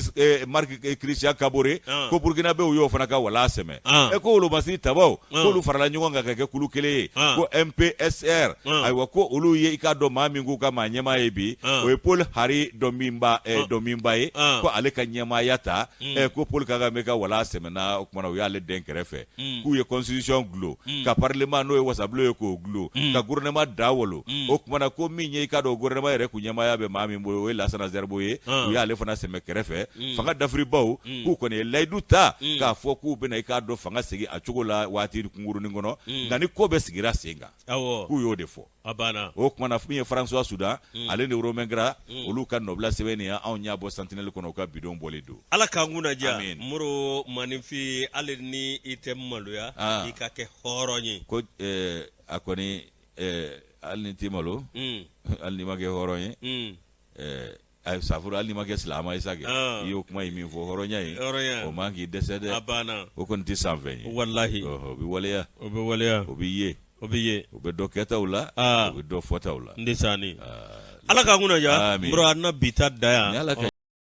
Marc Christian Kabore, ko Burkinabéw y'o fana ka wala sɛmɛ. E ko wolomasiri tabaw, k'olu farala ɲɔgɔn kan ka kɛ kulu kelen ye, ko MPSR. Ayiwa, ko olu ye i k'a dɔn maa min k'u ka maa ɲɛmaa ye bi, o ye Paul Henri Damiba Damiba ye, ko ale ka ɲɛmaaya ta. Ko Paul Kagame ka wala sɛmɛna, o tuma na u y'ale den kɛrɛfɛ, k'u ye constitution dulon, ka parlement n'o ye wasabulon ye k'o dulon, ka gouvernement da wolo. O tuma na ko min ye i k'a dɔn gouvernement yɛrɛ kun ɲɛmaaya bɛ maa min bolo, o ye Lasana Zɛribo ye, u y'ale fana sɛmɛ kɛrɛfɛ. Fanga dafiribaw k'u kɔni ye layidu ta k'a fɔ k'u bɛna i k'a dɔn fanga segin a cogo la waati kunkurunnin kɔnɔ, nka ni ko bɛɛ sigira sen kan, k'u y'o de fɔ. O tuma na min ye François Soudan, ale ni Romain Gras, olu ka nɔbila sɛbɛn nin, anw y'a bɔ Sentinelle kɔnɔ, u ka bidon bɔlen don. Ala k'an kunna diya. Moro, maaninfin, hali ni i tɛ maloya, i ka kɛ hɔrɔn ye. Ko a kɔni, hali n'i tɛ malo, hali n'i ma kɛ hɔrɔn ye, safuru, hali n'i ma kɛ silamɛ ye sa kɛ, i y'o kuma in min fɔ, hɔrɔnya ye, o man k'i dɛsɛ dɛ, a banna, o kɔni tɛ sanfɛn ye, walahi, o bɛ waleya, o bɛ waleya, o bɛ ye, o bɛ ye, o bɛ dɔn kɛtaw la, o bɛ dɔn fɔtaw la. N tɛ sa ni Ala k'an kunna diya. Moro, an na bi ta da yan.